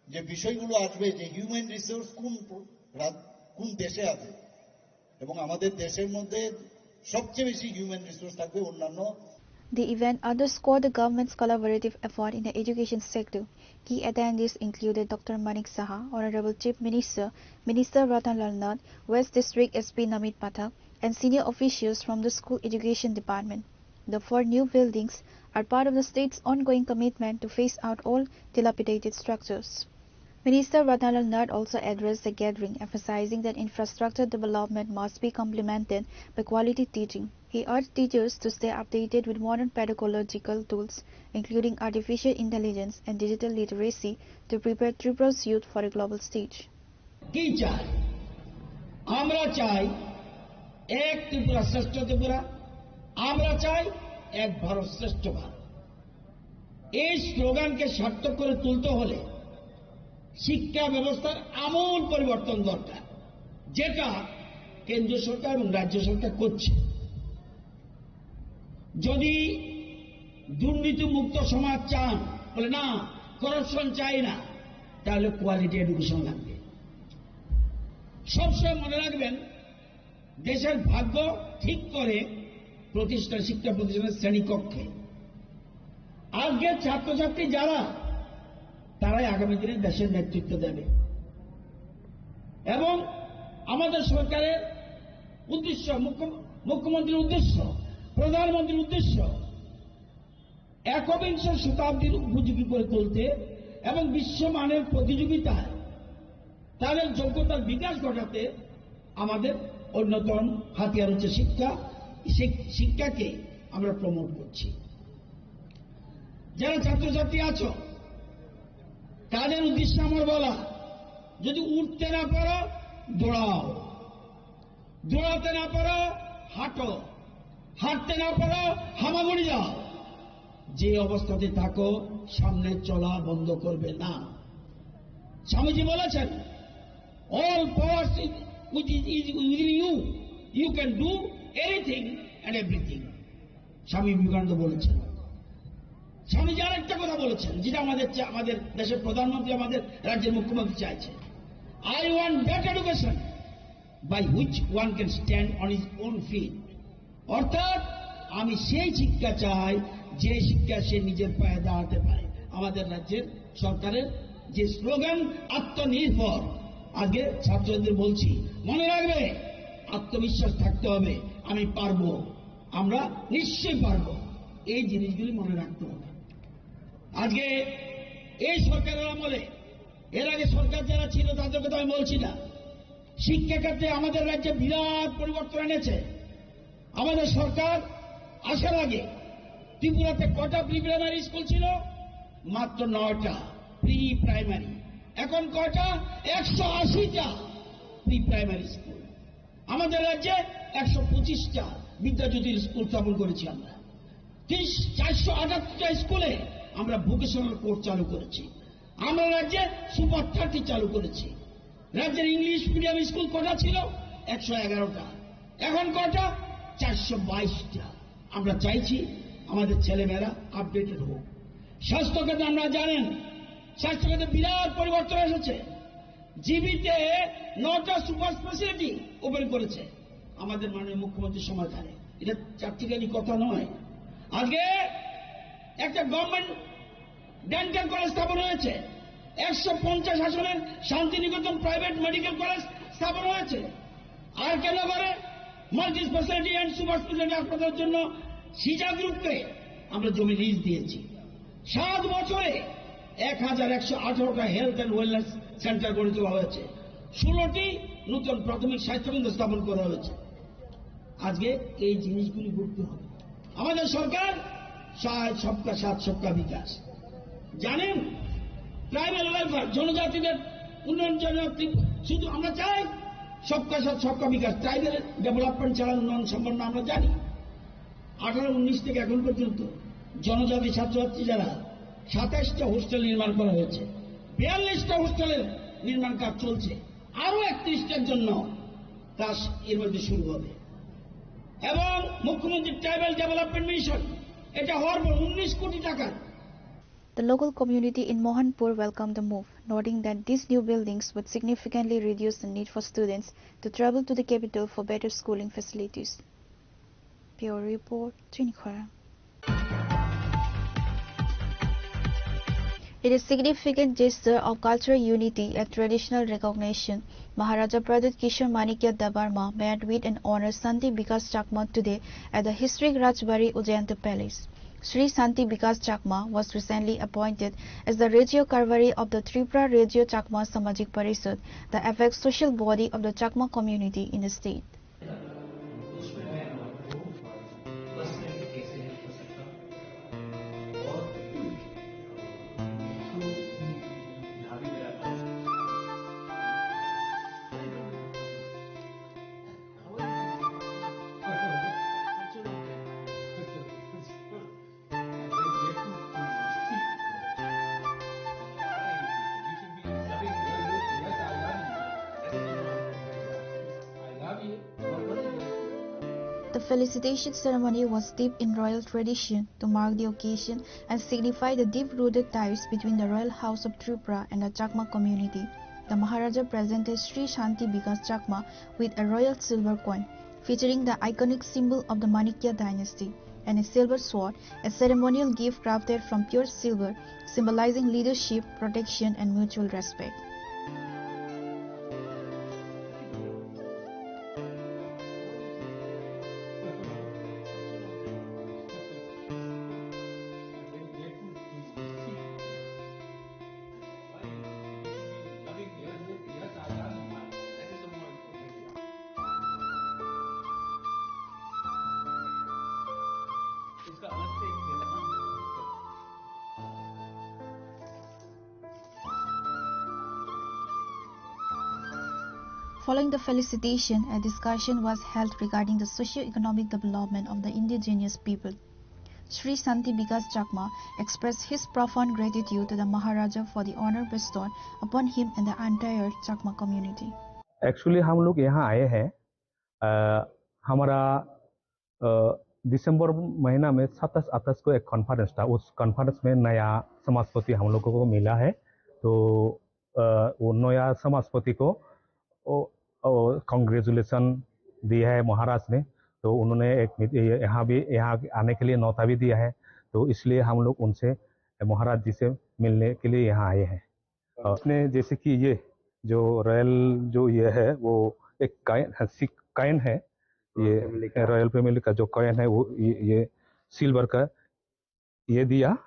যে বিষয়গুলো আসবে, যে হিউম্যান রিসোর্স কোন প্র-, রাজ-, কোন দেশে আছে, এবং আমাদের দেশের মধ্যে সবচেয়ে বেশি হিউম্যান রিসোর্স থাকবে অন্যান্য The event underscored the government's collaborative effort in the education sector. Key attendees included Doctor Manik Saha, Honorable Chief Minister, Minister Ratan Lal Nath, West District S P Namit Pathak, and senior officials from the School Education Department. The four new buildings are part of the state's ongoing commitment to phase out all dilapidated structures. Minister Ratan Lal Nath also addressed the gathering, emphasizing that infrastructure development must be complemented by quality teaching. He urged teachers to stay updated with modern pedagogical tools, including artificial intelligence and digital literacy, to prepare Tripura's youth for a global stage. কি চাই? আমরা চাই এক ত্রিপুরা শ্রেষ্ঠ ত্রিপুরা, আমরা চাই এক ভারত শ্রেষ্ঠ ভারত। এই স্লোগানকে সার্থক করে তুলতে হলে শিক্ষা ব্যবস্থার আমূল পরিবর্তন দরকার, যেটা কেন্দ্র সরকার এবং রাজ্য সরকার করছে। যদি দুর্নীতি মুক্ত সমাজ চান, বলে না, করাপশন চাই না, তাহলে কোয়ালিটি এডুকেশন লাগবে। সবসময় মনে রাখবেন, দেশের ভাগ্য ঠিক করে প্রতিষ্ঠান, শিক্ষা প্রতিষ্ঠানের শ্রেণীকক্ষে। আজকে ছাত্রছাত্রী যারা, তারাই আগামী দিনে দেশের নেতৃত্ব দেবে। এবং আমাদের সরকারের উদ্দেশ্য, মুখ্য-, মুখ্যমন্ত্রীর উদ্দেশ্য, প্রধানমন্ত্রীর উদ্দেশ্য একবিংশ শতাব্দীর উপযোগী করে তুলতে এবং বিশ্বমানের প্রতিযোগিতায় তাদের যোগ্যতার বিকাশ ঘটাতে আমাদের অন্যতম হাতিয়ার হচ্ছে শিক্ষা। শিক-, শিক্ষাকে আমরা প্রমোট করছি। যারা ছাত্রছাত্রী আছো, তাদের উদ্দেশ্যে আমার বলা, যদি উঠতে না পারো, দৌড়াও, দৌড়াতে না পারো, হাঁটো, হাঁটতে না পারো, হামাগুড়ি যাও। যে অবস্থাতে থাকো, সামনে চলা বন্ধ করবে না। স্বামীজি বলেছেন, all powers is, which is, is within you, you can do anything and everything. Swami বিবেকানন্দ বলেছেন। স্বামীজি আরেকটা কথা বলেছেন, যেটা আমাদের চা-, আমাদের দেশের প্রধানমন্ত্রী, আমাদের রাজ্যের মুখ্যমন্ত্রী চাইছে, I want that education by which one can stand on his own feet. অর্থাৎ আমি সেই শিক্ষা চাই, যে শিক্ষা সে নিজের পায়ে দাঁড়াতে পারে। আমাদের রাজ্যের সরকারের যে স্লোগান আত্মনির্ভর, আগে ছাত্রদের বলছি, মনে রাখবে, আত্মবিশ্বাস থাকতে হবে, আমি পারবো, আমরা নিশ্চয়ই পারবো। এই জিনিসগুলি মনে রাখতে হবে। আজকে এই সরকারের আমলে, এর আগে সরকার যারা ছিল, তাদের কথা আমি বলছি না, শিক্ষা খাতে আমাদের রাজ্যে বিরাট পরিবর্তন এনেছে। আমাদের সরকার আসার আগে ত্রিপুরাতে কটা প্রি প্রাইমারি স্কুল ছিল? মাত্র নয়টা প্রি প্রাইমারি। এখন কটা? একশো আশিটা প্রি প্রাইমারি স্কুল। আমাদের রাজ্যে একশো পঁচিশটা বিদ্যাজ্যোতির স্কুল স্থাপন করেছি আমরা। তিরিশ, চারশো আটাত্তরটা স্কুলে আমরা ভোকেশনাল কোর্স চালু করেছি। আমরা রাজ্যে সুপার থার্টি চালু করেছি। রাজ্যের ইংলিশ মিডিয়াম স্কুল কটা ছিল? একশো এগারোটা। এখন কটা? চারশো বাইশটা। আমরা চাইছি আমাদের ছেলেমেয়েরা আপডেটেড হোক। স্বাস্থ্যক্ষেত্রে আমরা জানেন, স্বাস্থ্যক্ষেত্রে বিরাট পরিবর্তন এসেছে। জিবিতে নটা সুপার স্পেশালিটি ওপেন করেছে আমাদের মাননীয় মুখ্যমন্ত্রীর সময়কালে। এটা চারটিখানি কথা নয়। আগে একটা গভর্নমেন্ট ডেন্টাল কলেজ স্থাপন হয়েছে, একশো পঞ্চাশ আসনের শান্তিনিকেতন প্রাইভেট মেডিকেল কলেজ স্থাপন হয়েছে। আর কেন করে multi speciality and super speciality হাসপাতালের জন্য সিজা গ্রুপকে আমরা জমি লিজ দিয়েছি। সাত বছরে এক হাজার একশো আঠারোটা হেলথ অ্যান্ড ওয়েলনেস সেন্টার গড়ে তোলা হয়েছে, ষোলোটি নতুন প্রাথমিক স্বাস্থ্যকেন্দ্র স্থাপন করা হয়েছে। আজকে এই জিনিসগুলি করতে হবে। আমাদের সরকার চায় সবকা সাথ সবকা বিকাশ। জানেন, ট্রাইবাল ওয়েলফেয়ার, জনজাতিদের উন্নয়ন জন্য ত্রিপ-, শুধু আমরা চাই সবকা সাথ সবকা বিকাশ। ট্রাইবাল ডেভেলপমেন্ট ছাড়া উন্নয়ন সম্ভব না, আমরা জানি। আঠারো উনিশ থেকে এখন পর্যন্ত জনজাতি ছাত্রছাত্রী যারা, সাতাশটা হোস্টেল নির্মাণ করা হয়েছে, বিয়াল্লিশটা হোস্টেলের নির্মাণ কাজ চলছে, আরো একত্রিশটার জন্য কাজ এর মধ্যে শুরু হবে। এবং মুখ্যমন্ত্রী ট্রাইবাল ডেভেলপমেন্ট মিশন, এটা হওয়ার পর উনিশ কোটি টাকার The local community in Mohanpur welcomed the move, noting that these new buildings would significantly reduce the need for students to travel to the capital for better schooling facilities. Bureau Report, Tunikhora. In a significant gesture of cultural unity and traditional recognition, Maharaja Pradyut Kishore Manikya Debbarma met with and honored Shanti Bikas Chakma today at the historic Rajbari Ujjayanta Palace. Sri Shanti Bikas Chakma was recently appointed as the Rajya Karwari of the Tripura Rajya Chakma Samajik Parishad, the apex social body of the Chakma community in the state. The felicitation ceremony was steeped in royal tradition to mark the occasion and signify the deep-rooted ties between the royal house of Tripura and the Chakma community. The Maharaja presented Sri Shanti Bikas Chakma with a royal silver coin featuring the iconic symbol of the Manikya dynasty and a silver sword, a ceremonial gift crafted from pure silver, symbolizing leadership, protection, and mutual respect. Following the felicitation, a discussion was held regarding the socio-economic development of the indigenous people. Sri Shanti Bikas Chakma expressed his profound gratitude to the Maharaja for the honor bestowed upon him and the entire Chakma community. Actually हम लोग यहाँ आए हैं, अ, हमारा, अ, दिसंबर महीना में सत्ताईस अट्ठाईस को एक कॉन्फ्रेंस था। उस कॉन्फ्रेंस में नया समाजपति हम लोगों को मिला है। तो, अ, वो नया समाजपति को, ओ, ओ, कॉन्ग्रेचुलेशन दिया है महाराज ने। तो उन्होंने एक मीट-, ये, यहाँ भी, यहाँ आने के लिए न्योता भी दिया है। तो इसलिए हम लोग उनसे, महाराज जी से मिलने के लिए यहाँ आए हैं। और इसमें जैसे कि ये जो रॉयल जो ये है, वो एक कॉइन है, सिक कॉइन है। ये रॉयल फैमिली का। रॉयल फैमिली का जो कॉइन है, वो ये, ये सिल्वर का ये दिया।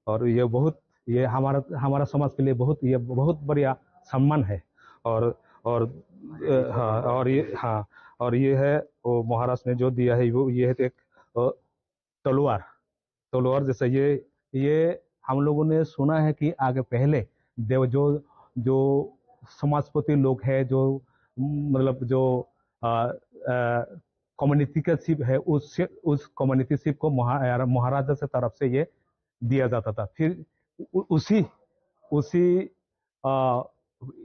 और ये बहुत, ये हमारा, हमारा समाज के लिए बहुत, ये बहुत बढ़िया सम्मान है। और, और, अ, हाँ, और ये, हाँ, और ये है वो महाराज ने जो दिया है, वो ये है एक, अ, तलवार। तलवार जैसे ये, ये हम लोगों ने सुना है कि आगे पहले देव जो, जो समाजपति लोग है, जो, मतलब जो, अ, अ, कम्युनिटी का शिप है, उस, उस कम्युनिटी शिप को महा-, महाराजा से तरफ से ये दिया जाता था। फिर उ-, उसी, उसी, अ,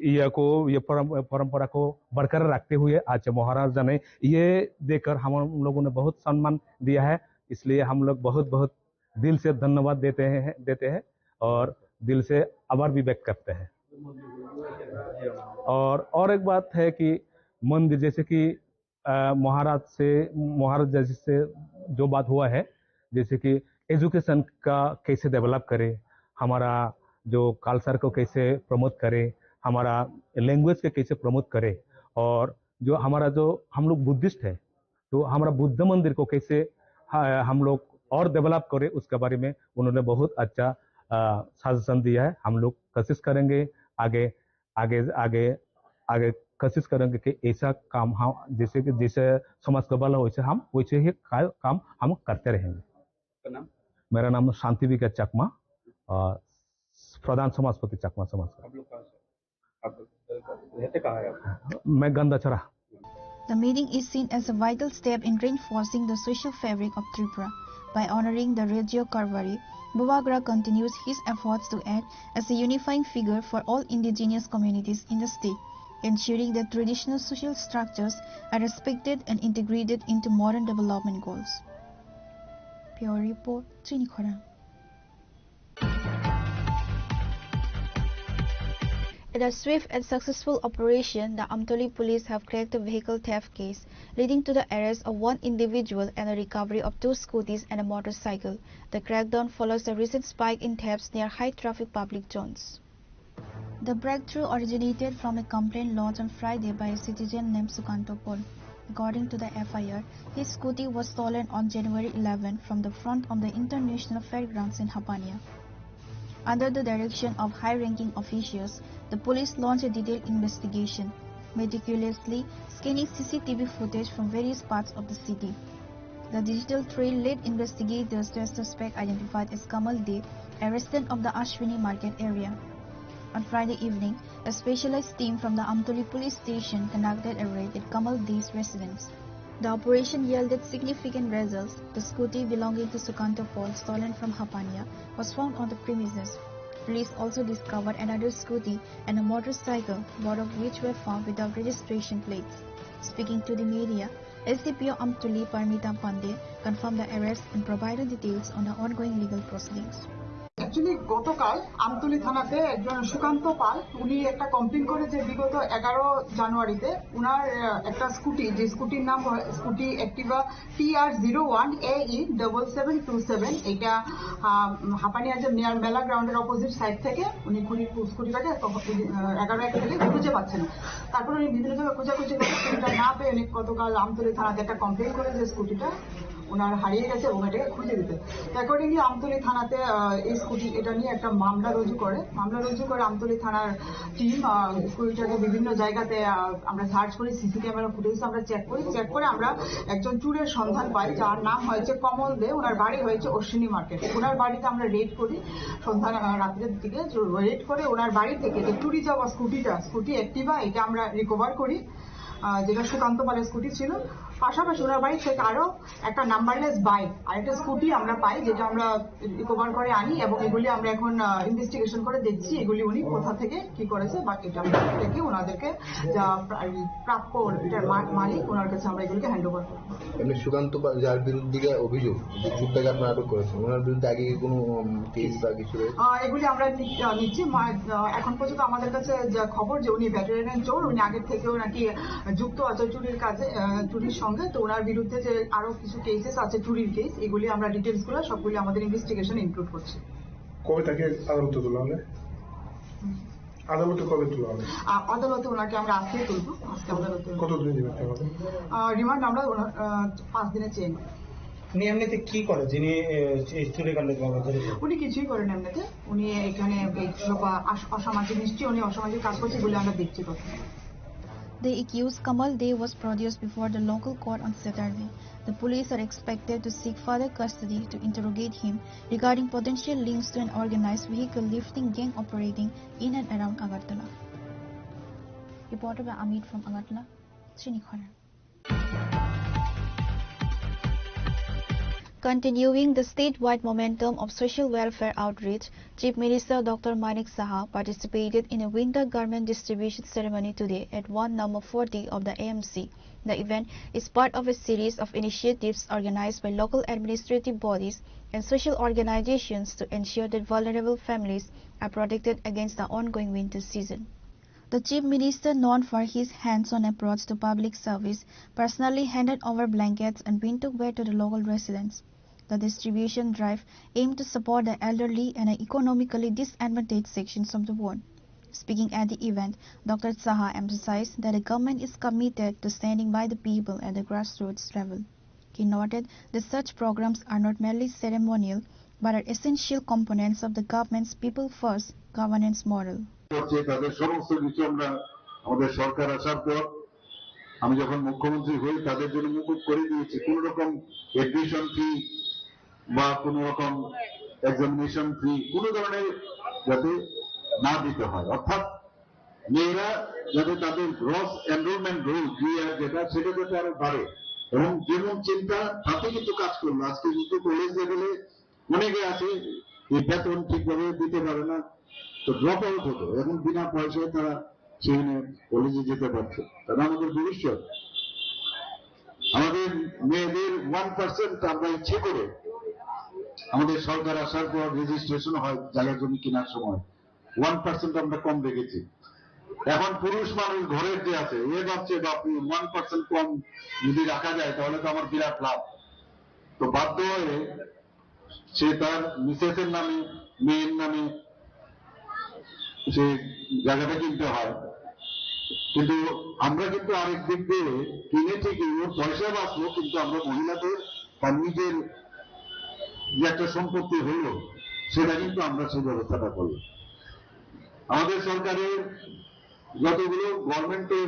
ये को, ये परम-, परंपरा को बरकरार रखते हुए आज महाराजा ने ये देकर हम लोगों ने बहुत सम्मान दिया है, इसलिए हम लोग बहुत, बहुत दिल से धन्यवाद देते हैं, देते हैं और दिल से आभार भी व्यक्त करते हैं। और, और एक बात है कि मंदिर, जैसे कि, अ, महाराज से, महाराज जैसे से जो बात हुआ है, जैसे कि एजुकेशन का कैसे डेवलप करे, हमारा जो कल्चर को कैसे प्रमोट करे, हमारा लैंग्वेज को कैसे प्रमोट करे, और जो हमारा, जो हम लोग बुद्धिस्ट है, तो हमारा बुद्ध मंदिर को कैसे, हाँ, हम लोग और डेवलप करें, उसके बारे में उन्होंने बहुत अच्छा, अ, सजेशन दिया है। हम लोग कोशिश करेंगे आगे, आगे, आगे, आगे कोशिश करेंगे कि ऐसा काम हम, जैसे कि जिससे समाज को भला हो, वैसे हम, वैसे ही का-, काम हम करते रहेंगे। आपका नाम? मेरा नाम शांति विकास चकमा, अ, प्रधान समाजपति चकमा समाज का। आप लोग कहाँ से? आप लोग रहते कहाँ है आप? मैं गंदाछड़ा। The meeting is seen as a vital step in reinforcing the social fabric of Tripura. By honoring the Regio Karvari, Bubagra continues his efforts to act as a unifying figure for all indigenous communities in the state, ensuring that traditional social structures are respected and integrated into modern development goals. Bureau Report, Chini Khorang. In a swift and successful operation, the Amtoli police have cracked a vehicle theft case, leading to the arrest of one individual and a recovery of two scooties and a motorcycle. The crackdown follows the recent spike in thefts near high-traffic public zones. The breakthrough originated from a complaint lodged on Friday by a citizen named Sukanto Paul. According to the F I R, his scooty was stolen on January eleven from the front of the International Fairgrounds in Hapania. Under the direction of high-ranking officials, the police launched a detailed investigation, meticulously scanning C C T V footage from various parts of the city. The digital trail led investigators to a suspect identified as Kamal Dey, a resident of the Ashwini Market area. On Friday evening, a specialized team from the Amtoli police station conducted a raid at Kamal Dey's residence. The operation yielded significant results. The scooty belonging to Sukanto Paul, stolen from Hapania, was found on the premises. Police also discovered another scooty and a motorcycle, both of which were found without registration plates. Speaking to the media, S D P O Amtoli Parmita Pandey confirmed the arrest and provided details on the ongoing legal proceedings. Actually গতকাল আমতলী থানাতে একজন সুকান্ত পাল, উনি একটা কমপ্লেন করে যে বিগত এগারো জানুয়ারিতে উনার, আহ, একটা স্কুটি, যে স্কুটির নাম হয় scooty activa T R zero one A E double seven two seven, এটা, আহ, হাপানিয়ার যে মেয়ার মেলা গ্রাউন্ডের অপোজিট সাইড থেকে উনি খুঁড়ি স্কুটিটাকে, আহ, এগারো এক থেকে খুঁজে পাচ্ছেন না। তারপর উনি বিভিন্ন জায়গায় খোঁজাখুঁজি করে স্কুটিটা না পেয়ে উনি গতকাল আমতলী থানাতে একটা কমপ্লেন করে যে স্কুটিটা ওনার হারিয়ে গেছে এবং এটাকে খুঁজে দিতে। অ্যাকর্ডিংলি আমতলী থানাতে, আহ, এই স্কুটি এটা নিয়ে একটা মামলা রুজু করে। মামলা রুজু করে আমতলী থানার টিম, আহ, স্কুটিটাকে বিভিন্ন জায়গাতে, আহ, আমরা সার্চ করি, সিসি ক্যামেরা ফুটেজ আমরা চেক করি। চেক করে আমরা একজন চুরের সন্ধান পাই, যার নাম হয়েছে কমল দে, ওনার বাড়ি হয়েছে অশ্বিনী মার্কেট। ওনার বাড়িতে আমরা রেড করি সন্ধ্যা, আহ, রাত্রের দিকে। রেড করে ওনার বাড়ি থেকে যে চুরি যাওয়া স্কুটিটা, স্কুটি অ্যাক্টিভা, এটা আমরা রিকভার করি, আহ, যেটা সুকান্ত পালের স্কুটি ছিল। পাশাপাশি ওনার বাড়ি থেকে আরো একটা নাম্বারলেস বাইক আর একটা স্কুটি আমরা পাই, যেটা আমরা রিকভার করে আনি এবং এগুলি আমরা এখন, আহ, ইনভেস্টিগেশন করে দেখছি এগুলি উনি কোথা থেকে কি করেছে, বা এটা আমরা দেখে ওনাদেরকে যা প্রা-, প্রাপ্য, এটার মা-, মালিক, ওনার কাছে আমরা এগুলিকে হ্যান্ড ওভার করবো। এমনি সুকান্ত পা-, যার বিরুদ্ধে অভিযোগ, যে চুরটাকে আপনারা আটক করেছেন, ওনার বিরুদ্ধে আগে কি কোনো, উম, কেস বা কিছু রয়েছে? আহ, এগুলি আমরা নি-, আহ, নিচ্ছি। মা-, আহ, এখন পর্যন্ত আমাদের কাছে যা খবর যে উনি ভেটেরেন চোর, উনি আগের থেকেও নাকি যুক্ত আছে চুরির কাজে, আহ, চুরির সঙ্গে। তো ওনার বিরুদ্ধে যে আরো কিছু কেসেস আছে, চুরির কেস, এগুলি আমরা ডিটেলস গুলো সবগুলি আমাদের ইনভেস্টিগেশন ইনক্লুড করছি। কবে তাকে আদালতে তোলা হবে? হুম। আদালতে কবে তোলা হবে? আ-, আদালতে ওনাকে আমরা আজকেই তুলবো, আজকে আদালতে। কতদিন রিমান্ড নেওয়া হবে? আ, রিমান্ড আমরা ওনার, আ, পাঁচ দিনের চেইন। উনি এমনিতে কি করে, যিনি, এ, এই চুরিকাণ্ডের সঙ্গে জড়িত? উনি কিছুই করেন এমনিতে, উনি এখানে এই সব, আ, আস-, অসামাজিক, নিশ্চয়ই উনি অসামাজিক কাজ করছে বলে আমরা দেখছি তখন। The accused Kamal Dey was produced before the local court on Saturday. The police are expected to seek further custody to interrogate him regarding potential links to an organized vehicle lifting gang operating in and around Agartala. Reported by Amit from Agartala, Chini Khorang. Continuing the statewide momentum of social welfare outreach, Chief Minister Doctor Manik Saha participated in a winter garment distribution ceremony today at one number forty of the A M C. The event is part of a series of initiatives organized by local administrative bodies and social organizations to ensure that vulnerable families are protected against the ongoing winter season. The Chief Minister, known for his hands-on approach to public service, personally handed over blankets and winter wear to the local residents. The distribution drive aimed to support the elderly and economically disadvantaged sections of the world. Speaking at the event, Doctor Saha emphasized that the government is committed to standing by the people at the grassroots level. He noted that such programs are not merely ceremonial but are essential components of the government's people-first governance model. করছে, তাদের সমস্ত কিছু আমরা আমাদের সরকার আসার পর আমি যখন মুখ্যমন্ত্রী হই, তাদের জন্য মুকুব করে দিয়েছি। কোনো রকম অ্যাডমিশন ফি বা কোনো রকম এক্সামিনেশন ফি কোনো ধরনের যাতে না দিতে হয়, অর্থাৎ মেয়েরা যাতে তাদের গ্রস এনরোলমেন্ট রোল, জিইআর যেটা, সেটা যাতে আরো বাড়ে। এবং যেমন চিন্তা, তাতে কিন্তু কাজ করলো। আজকে কিন্তু কলেজ লেভেলে অনেকে আছে, এই বেতন ঠিকভাবে দিতে পারে না, তো ড্রপ আউট হতো। এখন বিনা পয়সায় তারা সেখানে কলেজে যেতে পারছে। তারা আমাদের ভবিষ্যৎ। আমাদের মেয়েদের ওয়ান পার্সেন্ট আমরা ইচ্ছে করে, আমাদের সরকার আসার পর রেজিস্ট্রেশন হয় জায়গা জমি কেনার সময়, ওয়ান পার্সেন্ট আমরা কম রেখেছি। এখন পুরুষ মানুষ ঘরের যে আছে, এ ভাবছে, "বাপরে, ওয়ান পার্সেন্ট কম যদি রাখা যায়, তাহলে তো আমার বিরাট লাভ।" তো বাধ্য হয়ে সে তার মিসেসের নামে, মেয়ের নামে সেই জায়গাটা কিনতে হয়। কিন্তু আমরা কিন্তু আরেক দিক দিয়ে কিনে ঠিকই, ওর পয়সা বাঁচলো, কিন্তু আমরা মহিলাদের তার নিজের যে একটা সম্পত্তি হলো, সেটা কিন্তু আমরা সেই ব্যবস্থাটা করলাম। আমাদের সরকারের যতগুলো গভর্নমেন্টের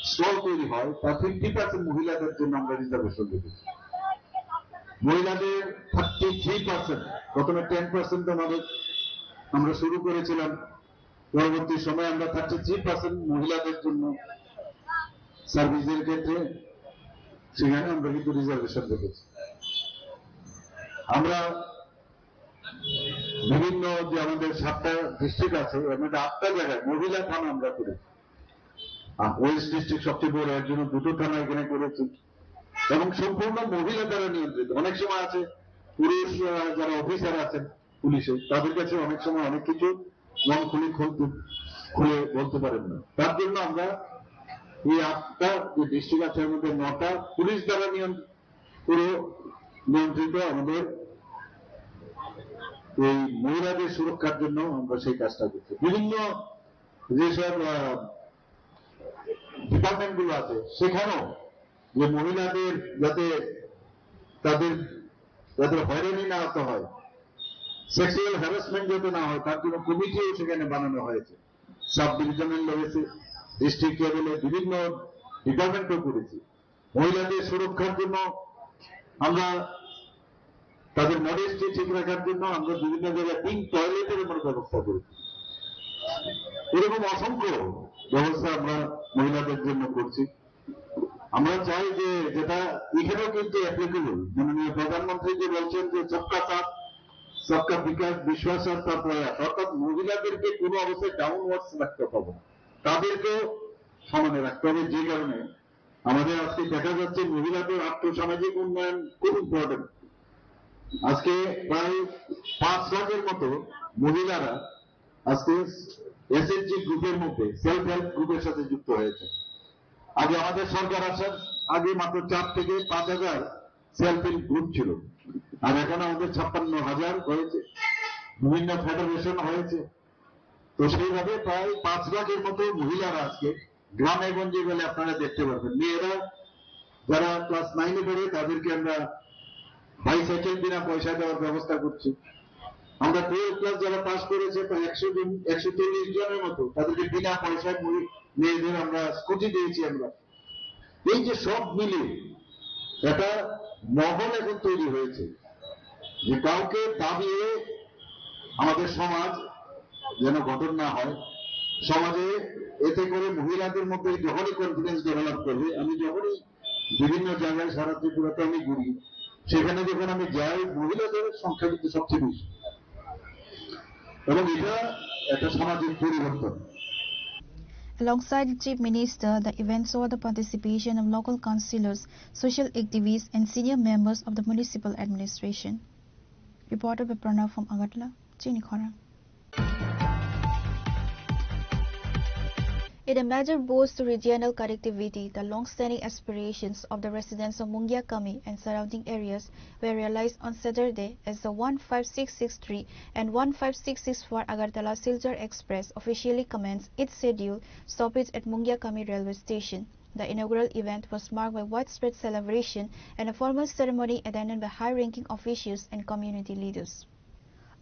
স্টল তৈরি হয়, তার ফিফটি পার্সেন্ট মহিলাদের জন্য আমরা রিজার্ভেশন রেখেছি। মহিলাদের থার্টি থ্রি পার্সেন্ট, প্রথমে টেন পার্সেন্ট আমাদের, আমরা শুরু করেছিলাম, পরবর্তী সময়ে আমরা থার্টি থ্রি পার্সেন্ট মহিলাদের জন্য সার্ভিসের ক্ষেত্রে সেখানে আমরা কিন্তু রিজার্ভেশন রেখেছি। আমরা বিভিন্ন যে আমাদের সাতটা ডিস্ট্রিক্ট আছে, এর মধ্যে আটটা জায়গায় মহিলা থানা আমরা করেছি। আর ওয়েস্ট ডিস্ট্রিক্ট সবচেয়ে বড়, এর জন্য দুটো থানা এখানে করেছি এবং সম্পূর্ণ মহিলা দ্বারা নিয়ন্ত্রিত। অনেক সময় আছে পুরুষ, আহ, যারা অফিসার আছেন পুলিশে, তাদের কাছে অনেক সময় অনেক কিছু মন খুলে খুলতে, খুলে বলতে পারেন না। তার জন্য আমরা এই আটটা যে ডিস্ট্রিক্ট আছে, এর মধ্যে নটা পুলিশ দ্বারা নিয়ন্ত্রিত, পুরো নিয়ন্ত্রিত আমাদের এই মহিলাদের সুরক্ষার জন্য আমরা সেই কাজটা করছি। বিভিন্ন যেসব, আহ, ডিপার্টমেন্ট গুলো আছে, সেখানেও যে মহিলাদের যাতে, তাদের যাতে হয়রানি না হতে হয়, সেক্সুয়াল হ্যারাসমেন্ট যাতে না হয়, তার জন্য কমিটিও সেখানে বানানো হয়েছে। সাব ডিভিশনাল লেভেলে, ডিস্ট্রিক্ট লেভেলে বিভিন্ন ডিপার্টমেন্টও করেছি। মহিলাদের সুরক্ষার জন্য আমরা তাদের মডেস্টি ঠিক রাখার জন্য আমরা বিভিন্ন জায়গায় পিঙ্ক টয়লেটের আমরা ব্যবস্থা করেছি। এরকম অসংখ্য ব্যবস্থা আমরা মহিলাদের জন্য করছি। আমরা চাই যে যেটা এখানেও কিন্তু অ্যাপ্লিকেবল, মাননীয় প্রধানমন্ত্রী যে বলছেন যে সবকা সাথ, সবকা বিকাশ, বিশ্বাস আর তার প্রয়াস, অর্থাৎ মহিলাদেরকে কোনো অবস্থায় ডাউনওয়ার্ডস রাখতে হবে না, তাদেরকেও সমানে রাখতে হবে। যে কারণে আমাদের আজকে দেখা যাচ্ছে মহিলাদের আর্থসামাজিক উন্নয়ন খুব ইম্পর্টেন্ট। আজকে প্রায় পাঁচ লাখের মতো মহিলারা আজকে এসএইচজি গ্রুপের মধ্যে, সেলফ হেল্প গ্রুপের সাথে যুক্ত হয়েছে। আগে আমাদের সরকার আসার আগে মাত্র চার থেকে পাঁচ হাজার সেলফ হেল্প গ্রুপ ছিল, আর এখন আমাদের ছাপ্পান্ন হাজার হয়েছে, বিভিন্ন ফেডারেশন হয়েছে। তো সেইভাবে প্রায় পাঁচ লাখের মতো মহিলারা আজকে গ্রামে গঞ্জে গেলে আপনারা দেখতে পারবেন, মেয়েরা যারা ক্লাস নাইনে পড়ে, তাদেরকে আমরা বাইসাইকেল বিনা পয়সা দেওয়ার ব্যবস্থা করছি। আমরা টুয়েলভ ক্লাস যারা পাস করেছে প্রায় একশো জন, একশো চল্লিশ জনের মতো, তাদেরকে বিনা পয়সায় মুড়ি মেয়েদের আমরা স্কুটি দিয়েছি আমরা। এই যে সব মিলে একটা মহল এখন তৈরি হয়েছে যে কাউকে দাবিয়ে আমাদের সমাজ যেন গঠন না হয়। সমাজে এতে করে মহিলাদের মধ্যে যখনই কনফিডেন্স ডেভেলপ করবে, আমি যখনই বিভিন্ন জায়গায় সারা ত্রিপুরাতে আমি ঘুরি, সেখানে যখন আমি যাই, মহিলাদের সংখ্যা কিন্তু সবচেয়ে বেশি। এবং এটা একটা সামাজিক পরিবর্তন। Alongside the Chief Minister, the event saw the participation of local councillors, social activists, and senior members of the municipal administration. Reported by Pranav from Agartala, Chini Khorang. In a major boost to regional connectivity, the long-standing aspirations of the residents of Mungia Kami and surrounding areas were realized on Saturday as the one five six six three and one five six six four Agartala Silchar Express officially commenced its scheduled stoppage at Mungia Kami railway station. The inaugural event was marked by widespread celebration and a formal ceremony attended by high-ranking officials and community leaders.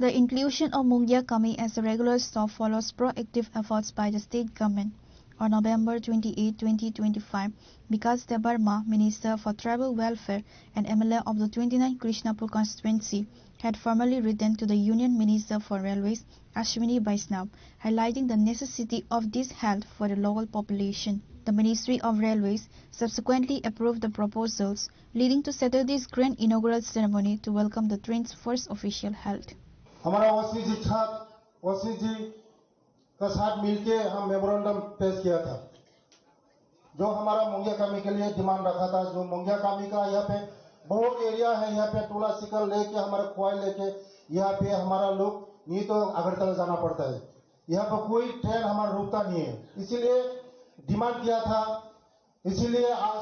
The inclusion of Mungia Kami as a regular stop follows proactive efforts by the state government. On November twenty-eighth, twenty twenty-five, Bikash Debbarma, Minister for Tribal Welfare and M L A of the twenty-nine Krishnapur constituency, had formally written to the Union Minister for Railways, Ashwini Vaishnaw, highlighting the necessity of this halt for the local population. The Ministry of Railways subsequently approved the proposals, leading to Saturday's grand inaugural ceremony to welcome the train's first official halt. हमारा ओसी जी छात्र, ओसी जी का साथ मिलके हम मेमोरेंडम पेश किया था, जो हमारा मोंगिया कामी के लिए डिमांड रखा था। जो मोंगिया कामी का यहाँ पे बहुत एरिया है, यहाँ पे टोला सिकल लेके, हमारे खोवाई लेके यहाँ पे हमारा लोग नहीं तो अगरतला जाना पड़ता है। यहाँ पे कोई ट्रेन हमारा रुकता नहीं है, इसीलिए डिमांड किया था। इसीलिए आज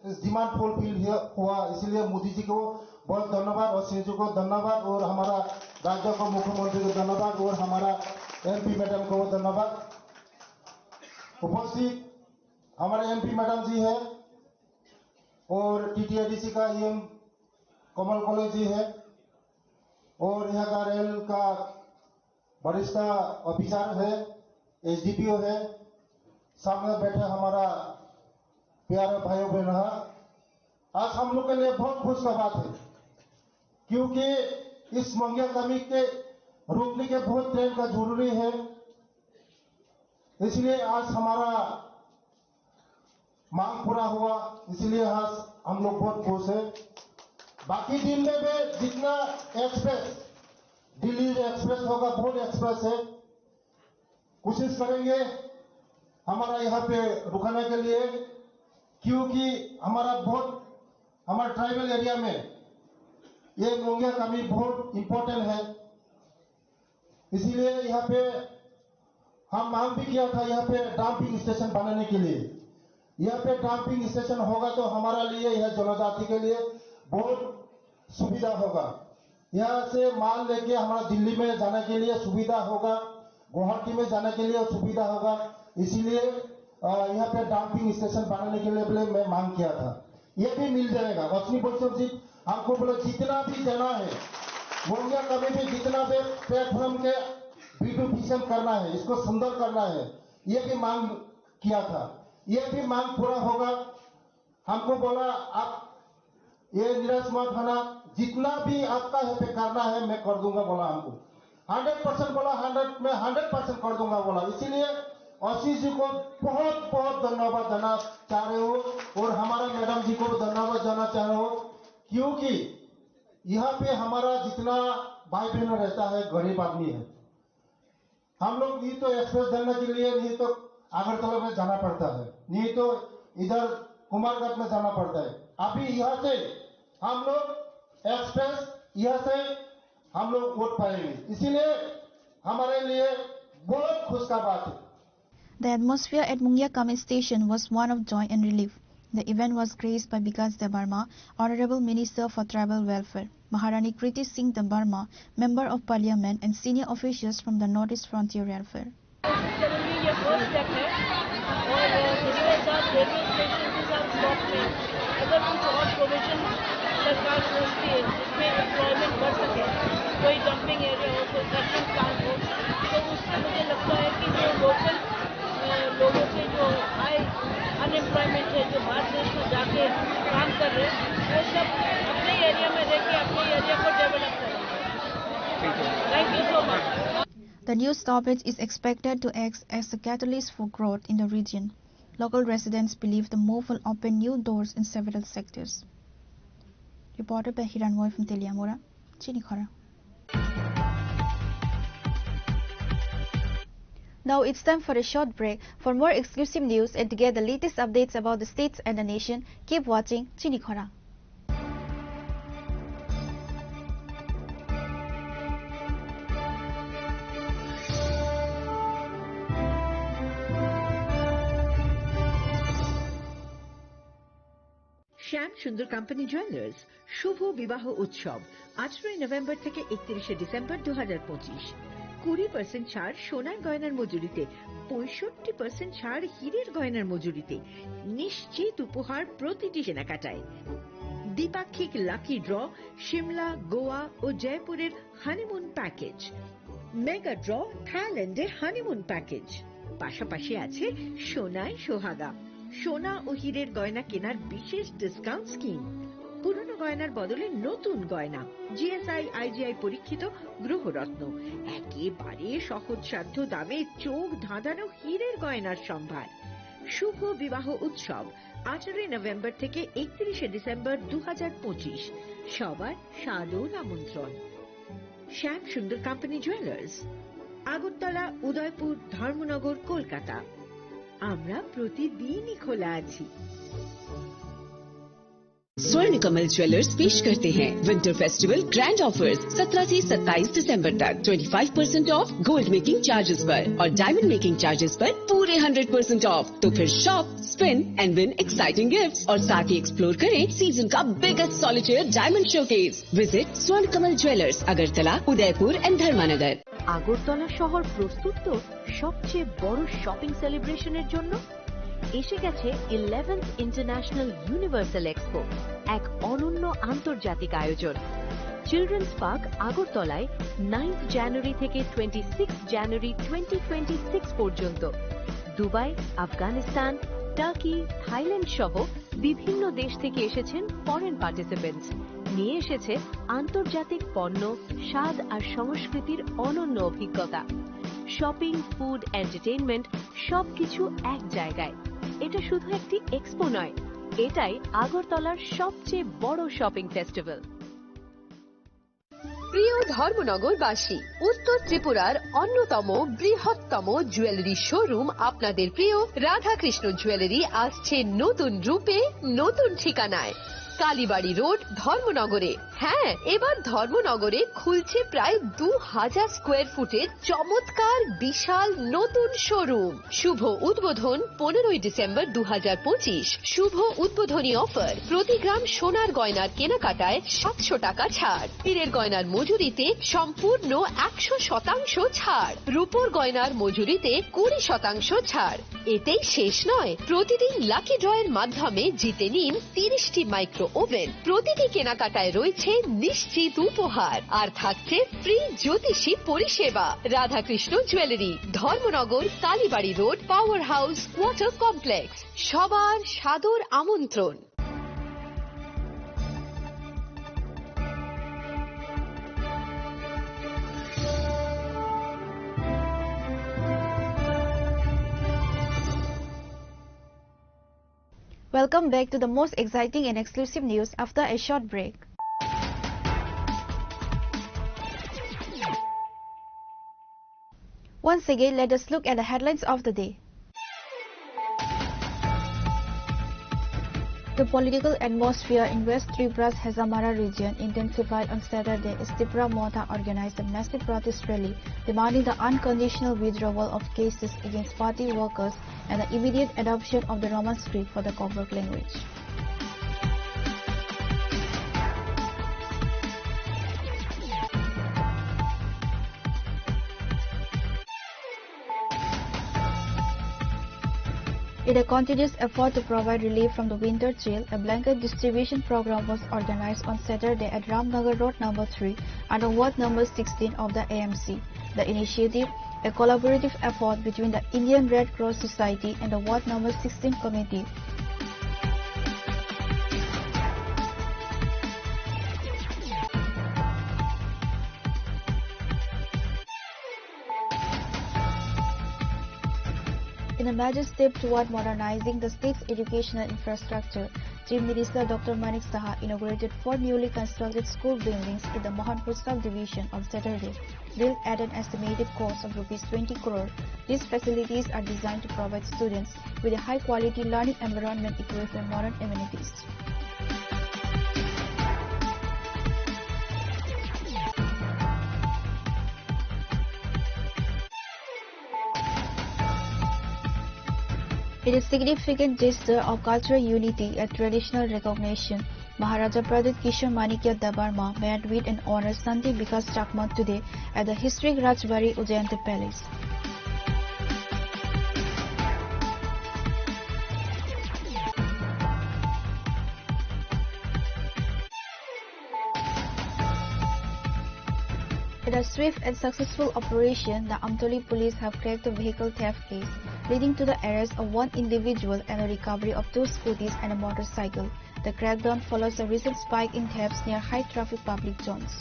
इस डिमांड फुलफिल हुआ, इसीलिए मोदी जी को बहुत धन्यवाद और सिंह जी को धन्यवाद और हमारा राज्य को मुख्यमंत्री को धन्यवाद और हमारा एमपी मैडम को धन्यवाद। उपस्थित हमारे एमपी मैडम जी है और टीटीएडीसी का ईएम कमल कॉलेज जी है और यहाँ का रेल का वरिष्ठ ऑफिसर है, एसडीपीओ है, सामने बैठे हमारा प्यारा भाइयों बहन है। आज हम लोग के लिए बहुत खुश का बात है, क्योंकि इस मंगिया कमी के रोकने के बहुत ट्रेन का जरूरी है। इसलिए आज हमारा मांग पूरा हुआ, इसलिए आज हम लोग बहुत खुश है। बाकी दिन में भी जितना एक्सप्रेस, दिल्ली एक्सप्रेस होगा, बहुत एक्सप्रेस है, कोशिश करेंगे हमारा यहाँ पे रुकने के लिए, क्योंकि हमारा बहुत, हमारे ट्राइबल एरिया में ये मोंगिया कमी बहुत इम्पोर्टेंट है। इसीलिए यहाँ पे हम मांग भी किया था यहाँ पे डंपिंग स्टेशन बनाने के लिए। यहाँ पे डंपिंग स्टेशन होगा तो हमारा लिए, यह जनजाति के लिए बहुत सुविधा होगा। यहाँ से माल लेके हमारा दिल्ली में जाने के लिए सुविधा होगा, गुवाहाटी में जाने के लिए सुविधा होगा। इसीलिए, अ, यहाँ पे डंपिंग स्टेशन बनाने के लिए बोले मैं मांग किया था। ये भी मिल जाएगा। वसनी बोलसम जी हमको बोले जितना भी जाना है, मोंगिया कमी भी जितना भी प्लेटफॉर्म के ब्यूटिफिकेशन करना है, इसको सुंदर करना है, ये भी मांग किया था। ये भी मांग पूरा होगा। हमको बोला, आप ये निराश मत होना, जितना भी आपका यहाँ पे करना है, मैं कर दूंगा, बोला हमको। हंड्रेड परसेंट बोला, हंड्रेड, मैं हंड्रेड परसेंट कर दूंगा, बोला। इसीलिए ओसी जी को बहुत, बहुत धन्यवाद देना चाह रहे हो और हमारा मैडम जी को भी धन्यवाद देना चाह रहे हो, क्योंकि यहाँ पे हमारा जितना भाई बहन रहता है, गरीब आदमी है, हम लोग नहीं तो एक्सप्रेस धरने के लिए, नहीं तो अगरतला में जाना पड़ता है, नहीं तो इधर कुमारघाट में जाना पड़ता है। अभी यहाँ से हम लोग एक्सप्रेस, यहाँ से हम लोग वोट पाएंगे, इसीलिए हमारे लिए बहुत खुश का बात है। The atmosphere at Mungia Kami station was one of joy and relief. The event was graced by Bikash Debbarma, Honorable Minister for Tribal Welfare, Maharani Kriti Singh Debbarma, Member of Parliament, and senior officials from the Northeast Frontier Welfare. ये first step है और इसके साथ railway station के साथ स्टॉप में अगर कुछ और प्रोविजन सरकार सोचती है जिसमें एम्प्लॉयमेंट बढ़ सके, कोई डंपिंग एरिया हो, कोई क्रशिंग प्लांट हो, तो उससे मुझे लगता है कि जो लोकल, अ, लोगों के जो हाई अनएम्प्लॉयमेंट है, जो बाहर देश में जाके काम कर रहे हैं, वो सब अपने एरिया में रह के अपने एरिया को डेवलप करें। Thank you so much. The new stoppage is expected to act as a catalyst for growth in the region. Local residents believe the move will open new doors in several sectors. Reported by Hiranmoy from Teliamura, Chinikhara. Now it's time for a short break. For more exclusive news and to get the latest updates about the states and the nation, keep watching Chinikhara. শ্যাম সুন্দর company jewellers শুভ বিবাহ উৎসব আঠারোই নভেম্বর থেকে একত্রিশে ডিসেম্বর দু হাজার পঁচিশ। কুড়ি পার্সেন্ট ছাড় সোনার গয়নার মজুরিতে, পঁয়ষট্টি পার্সেন্ট ছাড় হীরের গয়নার মজুরিতে, নিশ্চিত উপহার প্রতিটি কেনাকাটায়। দ্বিপাক্ষিক লাকি ড্র, সিমলা, গোয়া ও জয়পুরের হানিমুন প্যাকেজ, মেগা ড্র, থাইল্যান্ডে হানিমুন প্যাকেজ, পাশাপাশি আছে সোনায় সোহাগা, সোনা ও হীরের গয়না কেনার বিশেষ ডিসকাউন্ট স্কিম, পুরনো গয়নার বদলে নতুন গয়না, জিএসআই আইজিআই পরীক্ষিত গ্রহরত্ন, একেবারে সহজসাধ্য দামে চোখ ধাঁধানো হীরের গয়নার সম্ভার। শুভ বিবাহ উৎসব আঠারোই নভেম্বর থেকে একত্রিশে ডিসেম্বর দু হাজার পঁচিশ। সবার সাদর আমন্ত্রণ। শ্যাম সুন্দর কোম্পানি জুয়েলার্স, আগরতলা, উদয়পুর, ধর্মনগর, কলকাতা। আমরা প্রতিদিনই খোলা আছি। स्वर्ण कमल ज्वेलर्स पेश करते हैं विंटर फेस्टिवल ग्रैंड ऑफर्स। सत्रह से सत्ताईस दिसंबर तक twenty five percent of gold making charges पर और डायमंड मेकिंग चार्जेस पर पूरे हंड्रेड परसेंट ऑफ। तो फिर shop, spin and win exciting gifts और साथ ही एक्सप्लोर करें सीजन का biggest solitaire diamond showcase. Visit स्वर्ण कमल ज्वेलर्स, अगरतला, उदयपुर एंड धर्मानगर। আগরতলা শহর প্রস্তুত তো সবচেয়ে বড় শপিং সেলিব্রেশনের জন্য। এসে গেছে ইলেভেন্থ ইন্টারন্যাশনাল ইউনিভার্সাল এক্সপো, এক অনন্য আন্তর্জাতিক আয়োজন। চিলড্রেন্স পার্ক আগরতলায় নাইন্থ জানুয়ারি থেকে twenty six January twenty twenty six পর্যন্ত। দুবাই, আফগানিস্তান, টার্কি, থাইল্যান্ড সহ বিভিন্ন দেশ থেকে এসেছেন ফরেন পার্টিসিপেন্টস। নিয়ে এসেছে আন্তর্জাতিক পণ্য, স্বাদ আর সংস্কৃতির অনন্য অভিজ্ঞতা। শপিং, ফুড, এন্টারটেইনমেন্ট, সবকিছু এক জায়গায়। এটা শুধু একটি এক্সপো নয়, এটাই আগরতলার সবচেয়ে বড় শপিং ফেস্টিভ্যাল। প্রিয় ধর্মনগরবাসী, উত্তর ত্রিপুরার অন্যতম বৃহত্তম জুয়েলারি শোরুম আপনাদের প্রিয় রাধাকৃষ্ণ জুয়েলারি আসছে নতুন রূপে, নতুন ঠিকানায়। কালীবাড়ি রোড, ধর্মনগরে। হ্যাঁ, এবার ধর্মনগরে খুলছে প্রায় দু হাজার স্কোয়ার ফুটের চমৎকার বিশাল নতুন শোরুম। শুভ উদ্বোধন পনেরোই ডিসেম্বর দু হাজার পঁচিশ। শুভ উদ্বোধনী অফার, প্রতি গ্রাম সোনার গয়নার কেনাকাটায় সাতশো টাকা ছাড়, হীরের গয়নার মজুরিতে সম্পূর্ণ একশো শতাংশ ছাড়, রূপোর গয়নার মজুরিতে কুড়ি শতাংশ ছাড়। এতেই শেষ নয়, প্রতিদিন লাকি ড্রয়ের মাধ্যমে জিতে নিন তিরিশটি মাইক্রো ওভেন। প্রতিটি কেনাকাটায় রয়েছে নিশ্চিত উপহার, আর থাকছে ফ্রি জ্যোতিষী পরিষেবা। Radhakrishna jewellery, Dharmanagar, Kalibari road, power house, water complex. সবার সাদর আমন্ত্রণ। Welcome back to the most exciting and exclusive news after a short break. Once again, let us look at the headlines of the day. The political atmosphere in West Tripuras Hazamara region intensified on Saturday as Tipra Motha organized a massive protest rally demanding the unconditional withdrawal of cases against party workers and the immediate adoption of the Roman script for the Kokborok language. In a continuous effort to provide relief from the winter chill, a blanket distribution program was organized on Saturday at Ramnagar Road number three under Ward number sixteen of the A M C. The initiative, a collaborative effort between the Indian Red Cross Society and the Ward number sixteen committee, in a major step toward modernizing the state's educational infrastructure, Chief Minister Doctor Manik Saha inaugurated four newly constructed school buildings in the Mohanpur subdivision on Saturday, built at an estimated cost of rupees twenty crore. These facilities are designed to provide students with a high-quality learning environment equipped with modern amenities. In a significant gesture of cultural unity and traditional recognition, Maharaja Pradyut Kishore Manikya Debbarma met with and honored Shanti Bikash Chakma today at the historic Rajbari Ujjayanta Palace. In a swift and successful operation, the Amtoli police have cracked a vehicle theft case, leading to the arrest of one individual and a recovery of two scooties and a motorcycle. The crackdown follows a recent spike in thefts near high-traffic public zones.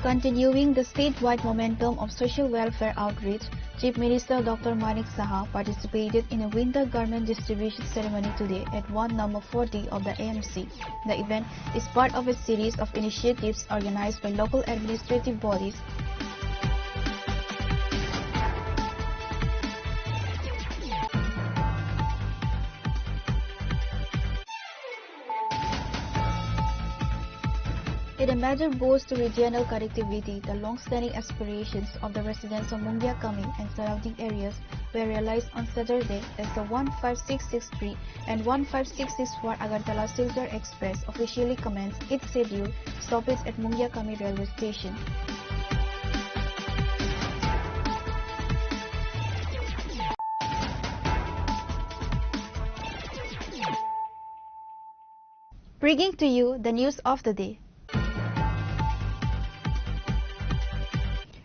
Continuing the statewide momentum of social welfare outreach, Chief Minister Doctor Manik Saha participated in a winter garment distribution ceremony today at Ward number forty of the A M C. The event is part of a series of initiatives organized by local administrative bodies. In a major boost to regional connectivity, the long-standing aspirations of the residents of Mungiakami and surrounding areas were realized on Saturday as the one five six six three and one five six six four Agartala Silchar Express officially commenced its scheduled stoppage at Mungiakami railway station. Bringing to you the news of the day.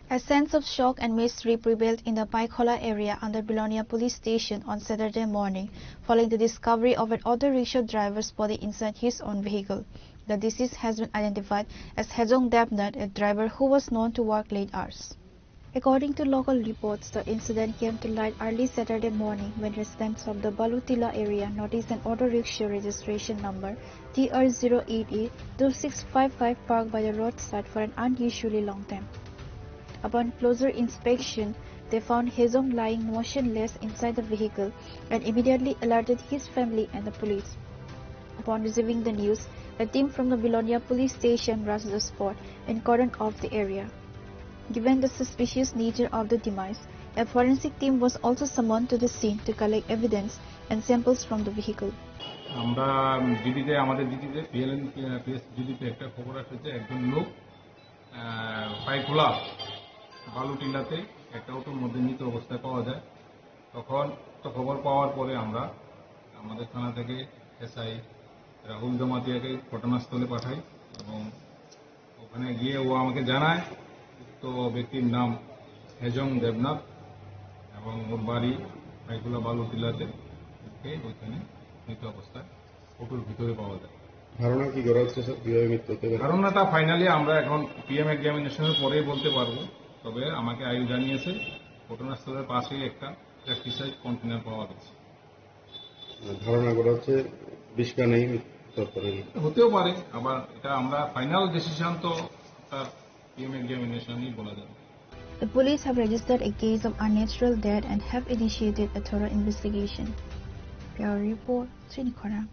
A sense of shock and mystery prevailed in the Paikhola area under Bilonia police station on Saturday morning following the discovery of an auto rickshaw driver's body inside his own vehicle. The deceased has been identified as Hejong Debnath, a driver who was known to work late hours. According to local reports, the incident came to light early Saturday morning when residents of the Balutila area noticed an auto rickshaw registration number T R zero eight A two six five five parked by the roadside for an unusually long time. Upon closer inspection, they found Hejong lying motionless inside the vehicle and immediately alerted his family and the police. Upon receiving the news, a team from the Bilonia police station rushed the spot and cordoned off the area. Given the suspicious nature of the demise, a forensic team was also summoned to the scene to collect evidence and samples from the vehicle. আমরা জিডিতে, আমাদের জিডিতে, পিএলএন পিএস জিডিতে একটা খবর আসে যে একজন লোক আহ, পাইখোলা বালুটিলাতে একটা অটোর মধ্যে মৃত অবস্থায় পাওয়া যায়। তখন তো খবর পাওয়ার পরে আমরা আমাদের থানা থেকে এসআই রাহুল জমাতিয়াকে ঘটনাস্থলে পাঠাই এবং ওখানে গিয়ে ও আমাকে জানায় উক্ত ব্যক্তির নাম হেজং দেবনাথ এবং ওর বাড়ি পাইখোলা বালুটিলাতে। ওকে ওইখানে মৃত অবস্থায় অটোর ভিতরে পাওয়া যায়। ধারণা কি করা হচ্ছে, স্যার, কিভাবে মৃত্যু হতে পারে? ধারণাটা ফাইনালি আমরা এখন পিএম এক্সামিনেশনের পরেই বলতে পারবো। তবে আমাকে আয়ু জানিয়েছে ঘটনাস্থলের পাশেই একটা প্লাস্টিসাইড কন্টেনার পাওয়া গেছে। ধারণা করা হচ্ছে বিষ পানেই মৃত্যু হতে পারে। হতেও পারে, আবার এটা আমরা ফাইনাল ডিসিশন তো তার পিএম এক্সামিনেশনই বলা যাবে। The police have registered a case of unnatural death and have initiated a thorough investigation. Bureau report, Srini Khorang.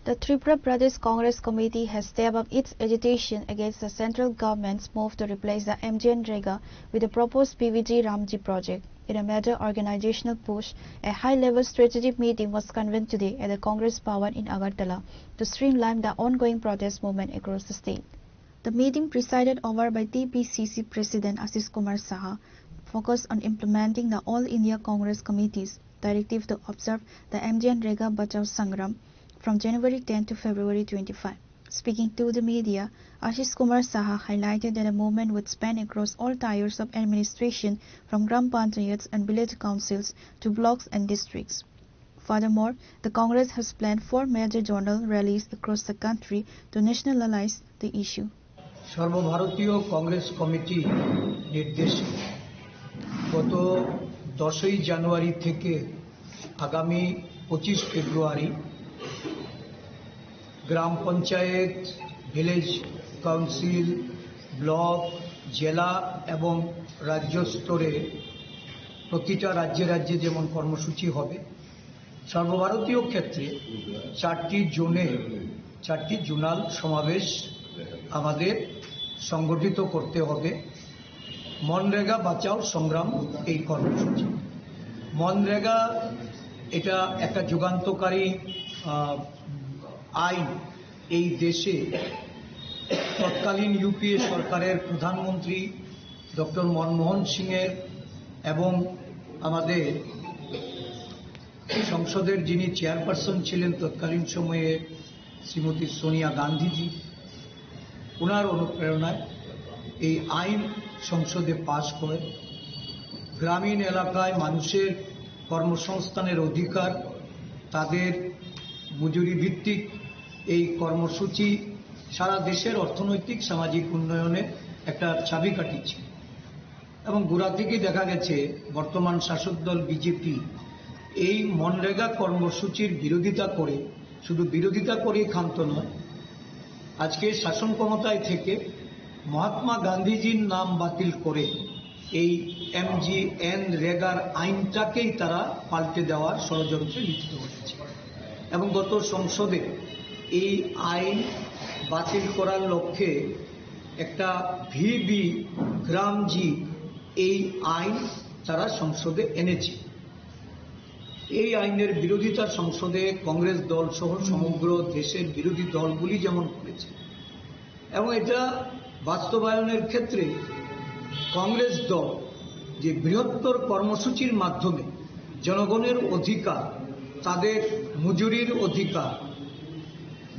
The Tripura Pradesh Congress Committee has stepped up its agitation against the central government's move to replace the MGNREGA with the proposed PVG Ramji project. In a major organizational push, a high-level strategic meeting was convened today at the Congress Bhawan in Agartala to streamline the ongoing protest movement across the state. The meeting, presided over by T P C C President Ashish Kumar Saha, focused on implementing the All India Congress Committee's directive to observe the MGNREGA Bachao Sangram from January ten to February twenty-five. Speaking to the media, Ashish Kumar Saha highlighted that the movement would span across all tiers of administration, from Gram Panchayats and village councils to blocks and districts. Furthermore, the Congress has planned four major zonal rallies across the country to nationalize the issue. সর্বভারতীয় কংগ্রেস কমিটি নির্দেশে গত দশই জানুয়ারি থেকে আগামী পঁচিশ ফেব্রুয়ারি গ্রাম panchayat, village council, block, জেলা এবং রাজ্য স্তরে প্রতিটা রাজ্যে রাজ্যে যেমন কর্মসূচি হবে, সর্বভারতীয় ক্ষেত্রে চারটি জোনে চারটি জোনাল সমাবেশ আমাদের সংগঠিত করতে হবে। মনরেগা বাঁচাও সংগ্রাম এই কর্মসূচি। মনরেগা এটা একটা যুগান্তকারী, আহ, আইন। এই দেশে তৎকালীন ইউপিএ সরকারের প্রধানমন্ত্রী ডক্টর মনমোহন সিংয়ের এবং আমাদের সংসদের যিনি চেয়ারপারসন ছিলেন তৎকালীন সময়ে, শ্রীমতী সোনিয়া গান্ধীজি, ওনার অনুপ্রেরণায় এই আইন সংসদে পাশ হয়। গ্রামীণ এলাকায় মানুষের কর্মসংস্থানের অধিকার, তাদের মজুরি ভিত্তিক এই কর্মসূচি সারা দেশের অর্থনৈতিক সামাজিক উন্নয়নে একটা চাবিকাঠি ছিল। এবং গোড়া থেকেই দেখা গেছে বর্তমান শাসক দল বিজেপি এই মনরেগা কর্মসূচির বিরোধিতা করে, শুধু বিরোধিতা করেই ক্ষান্ত নয়, আজকে শাসন ক্ষমতায় থেকে মহাত্মা গান্ধীজির নাম বাতিল করে এই এমজিএনরেগার আইনটাকেই তারা পাল্টে দেওয়ার ষড়যন্ত্রে লিপ্ত হয়েছে। এবং গত সংসদে এই আইন বাতিল করার লক্ষ্যে একটা ভিবি গ্রামজি এই আইন তারা সংসদে এনেছে। এই আইনের বিরোধিতা সংসদে কংগ্রেস দল সহ সমগ্র দেশের বিরোধী দলগুলি যেমন করেছে, এবং এটা বাস্তবায়নের ক্ষেত্রে কংগ্রেস দল যে বৃহত্তর কর্মসূচির মাধ্যমে জনগণের অধিকার, তাদের মজুরির অধিকার,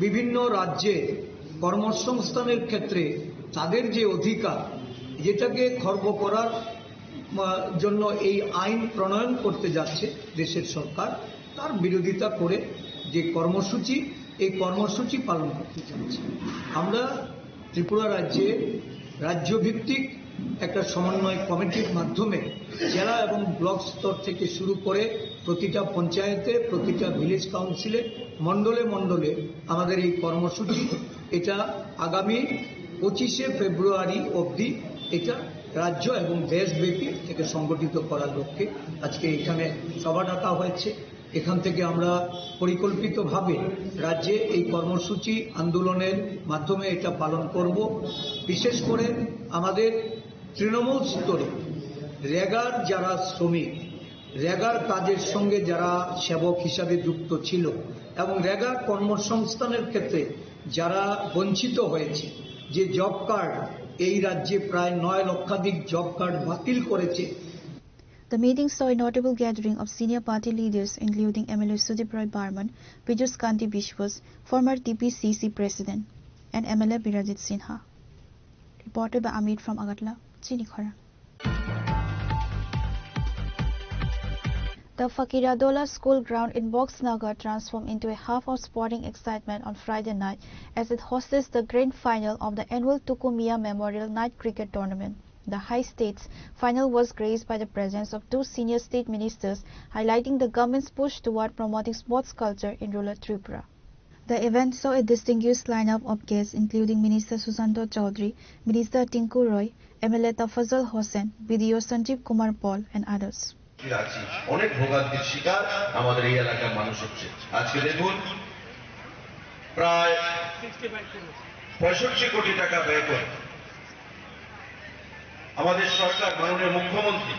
বিভিন্ন রাজ্যে কর্মসংস্থানের ক্ষেত্রে তাদের যে অধিকার, যেটাকে খর্ব করার, আহ, জন্য এই আইন প্রণয়ন করতে যাচ্ছে দেশের সরকার, তার বিরোধিতা করে যে কর্মসূচি, এই কর্মসূচি পালন করতে যাচ্ছে। আমরা ত্রিপুরা রাজ্যে রাজ্যভিত্তিক একটা সমন্বয় কমিটির মাধ্যমে জেলা এবং ব্লক স্তর থেকে শুরু করে প্রতিটা পঞ্চায়েতে, প্রতিটা ভিলেজ কাউন্সিলে, মণ্ডলে মণ্ডলে আমাদের এই কর্মসূচি, এটা আগামী পঁচিশে ফেব্রুয়ারি অবধি এটা রাজ্য এবং দেশব্যাপী থেকে সংগঠিত করার লক্ষ্যে আজকে এখানে সভা ডাকা হয়েছে। এখান থেকে আমরা পরিকল্পিতভাবে রাজ্যে এই কর্মসূচি আন্দোলনের মাধ্যমে এটা পালন করব। বিশেষ করে আমাদের তৃণমূল স্তরে রেগার যারা শ্রমিক, রেগার কাজের সঙ্গে যারা সেবক হিসাবে যুক্ত ছিল এবং রেগার কর্মসংস্থানের ক্ষেত্রে যারা বঞ্চিত হয়েছে, যে জব কার্ড, এই রাজ্যে প্রায় নয় লক্ষাধিক জব কার্ড বাতিল করেছে। The meeting saw a notable gathering of senior party leaders, including M L A Sudip Roy Barman, Piyush Kanti Biswas, former T P C C president, and M L A Birajit Sinha. Reported by Amit from Agartala, Chini Khorang. The Fakiradola school ground in Boxnagar transformed into a hub of sporting excitement on Friday night as it hosted the grand final of the annual Tukumia Memorial Night Cricket Tournament. The high stakes final was graced by the presence of two senior state ministers, highlighting the government's push toward promoting sports culture in rural Tripura. The event saw a distinguished lineup of guests, including Minister Sushanta Chowdhury, Minister Tinku Roy, M L A Tafazal Hossain, B D O Sanjeev Kumar Paul, and others. আছি, অনেক ভোগান্তির শিকার আমাদের এই এলাকার মানুষ হচ্ছে। আজকে দেখুন, প্রায় পঁয়ষট্টি কোটি টাকা ব্যয় করে আমাদের সরকার, মাননীয় মুখ্যমন্ত্রী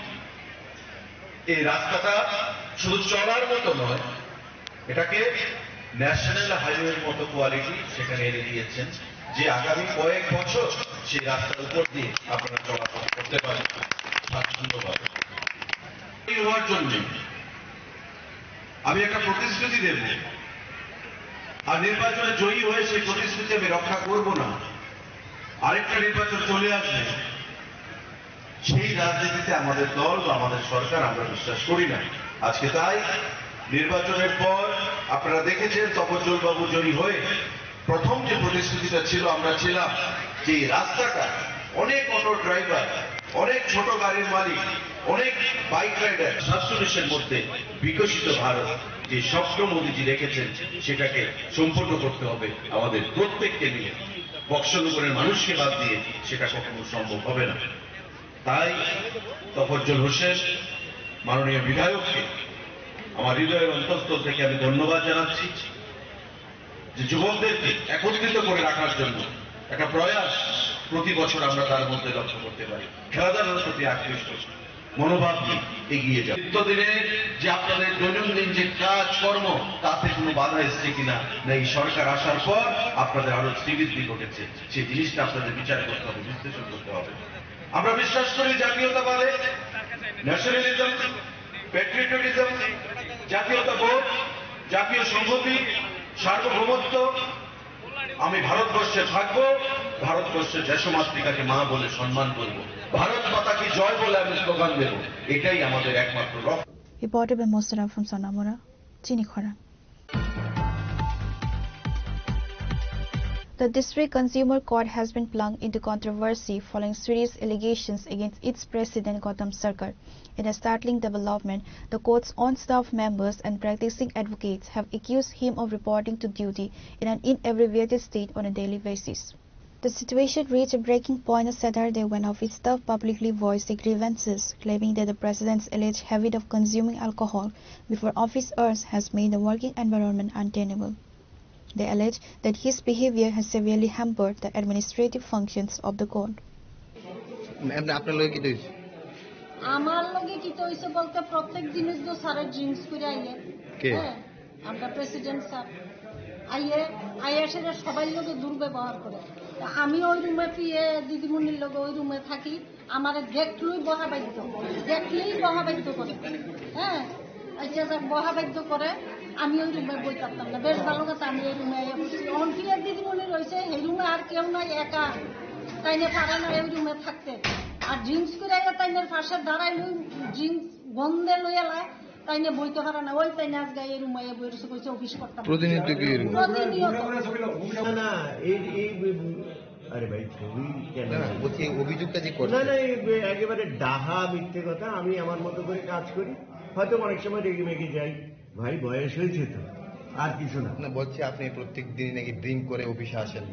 এই রাস্তাটা শুধু চলার মতো নয়, এটাকে ন্যাশনাল হাইওয়ের মতো কোয়ালিটি সেখানে এনে দিয়েছেন, যে আগামী কয়েক বছর সেই রাস্তার উপর দিয়ে আপনারা চলাচল করতে পারেন স্বাচ্ছন্দ্যভাবে। এই হওয়ার জন্য আমি একটা প্রতিশ্রুতি দেব, আর নির্বাচনে জয়ী হয়ে সেই প্রতিশ্রুতি আমি রক্ষা করব না। আরেকটা নির্বাচন চলে আসবে, সেই রাজনীতিতে আমাদের দল বা আমাদের সরকার আমরা বিশ্বাস করি না। আজকে তাই নির্বাচনের পর আপনারা দেখেছেন তপজ্জ্বল বাবু জয়ী হয়ে প্রথম যে প্রতিশ্রুতিটা ছিল, আমরা ছিলাম যে এই রাস্তাটা অনেক অটো ড্রাইভার, অনেক ছোট গাড়ির মালিক, অনেক বাইক রাইডার, সাতচল্লিশের মধ্যে বিকশিত ভারত যে স্বপ্ন মোদীজি রেখেছেন সেটাকে সম্পূর্ণ করতে হবে আমাদের প্রত্যেককে মিলে। বক্সনগরের মানুষকে বাদ দিয়ে সেটা কখনো সম্ভব হবে না। তাই তফজ্জল হোসেন, মাননীয় বিধায়ককে আমার হৃদয়ের অন্তঃস্থল থেকে আমি ধন্যবাদ জানাচ্ছি যে যুবকদেরকে একত্রিত করে রাখার জন্য একটা প্রয়াস প্রতি বছর আমরা তার মধ্যে লক্ষ্য করতে পারি। খেলাধুলার প্রতি আকৃষ্ট মনোভাব নিয়ে এগিয়ে যান। নিত্যদিনের যে আপনাদের দৈনন্দিন যে কাজকর্ম, তাতে কোনো বাধা এসছে কিনা, না এই সরকার আসার পর আপনাদের আরো শ্রীবৃদ্ধি ঘটেছে, সেই জিনিসটা আপনাদের বিচার করতে হবে, বিশ্লেষণ করতে হবে। আমরা বিশ্বাস করি জাতীয়তাবাদে, ন্যাশনালিজম, প্যাট্রিয়টিজম, জাতীয়তাবোধ, জাতীয় সংহতি, সার্বভৌমত্ব। আমি ভারতবর্ষে থাকব, ভারতবর্ষের দেশমাতৃকাকে মা বলে সম্মান করব, ভারত মাতা কি জয় বলে আমি স্লোগান দেব। এটাই আমাদের একমাত্র লক্ষ্য। Reported by Mosara from Sonamura, Chini Khorang. The District Consumer Court has been plunged into controversy following serious allegations against its president Gautam Sarkar. In a startling development, the court's own staff members and practicing advocates have accused him of reporting to duty in an inebriated state on a daily basis. The situation reached a breaking point on Saturday when office staff publicly voiced their grievances, claiming that the president's alleged habit of consuming alcohol before office hours has made the working environment untenable. They allege that his behavior has severely hampered the administrative functions of the court. এমনি আপনার লগে কি হয়েছে? আমার লগে কিতা হইছে বলতে, প্রত্যেক দিনই তো স্যারে ড্রিঙ্কস করে আইয়ে। কে? হ্যাঁ, আমরা প্রেসিডেন্ট স্যার। আইয়ে, আইয়া সেটা সবাই লগে দুর্ব্যবহার করে। তা আমি ওই রুমে পিয়ে দিদিমণির লগে ওই রুমে থাকি, আমারে দেখলেই বহা বাধ্য, দেখলেই বহা বাধ্য করে। হ্যাঁ, আচ্ছা স্যার, বহা বাধ্য করে, আমি ওই রুমে বই থাকতাম না। বেশ ভালো কথা, আমি এই রুমে আইয়া বসছি। অন পিয়ে দিদিমণি রয়েছে, এই রুমে আর কেউ নাই, একা। তাইনে পারে না এই রুমে থাকতে। আর ড্রিঙ্কস করে আইয়া তাইনের পাশে দাঁড়াইল, ড্রিঙ্কস গন্ধে লইয়া লায়, তাইনে বইতে পারে না। ওই তাইনে আজকে এই রুমে আইয়া বই রয়েছে, কইছে অফিস করতাম। প্রতিনিয়ত কি এরকম? প্রতিনিয়ত। না, না, এই, এই, আরে ভাই, ছবি কেন না, না, বলছি, এই অভিযোগটা যে করছে। না, না, এই একেবারে ডাহা মিথ্যে কথা। আমি আমার মতো করে কাজ করি, হয়তো অনেক সময় রেগে মেগে যাই। ভাই, বয়স হয়েছে তো, আর কিছু না। না, বলছি, আপনি প্রত্যেক দিনই নাকি ড্রিঙ্ক করে অফিসে আসেন।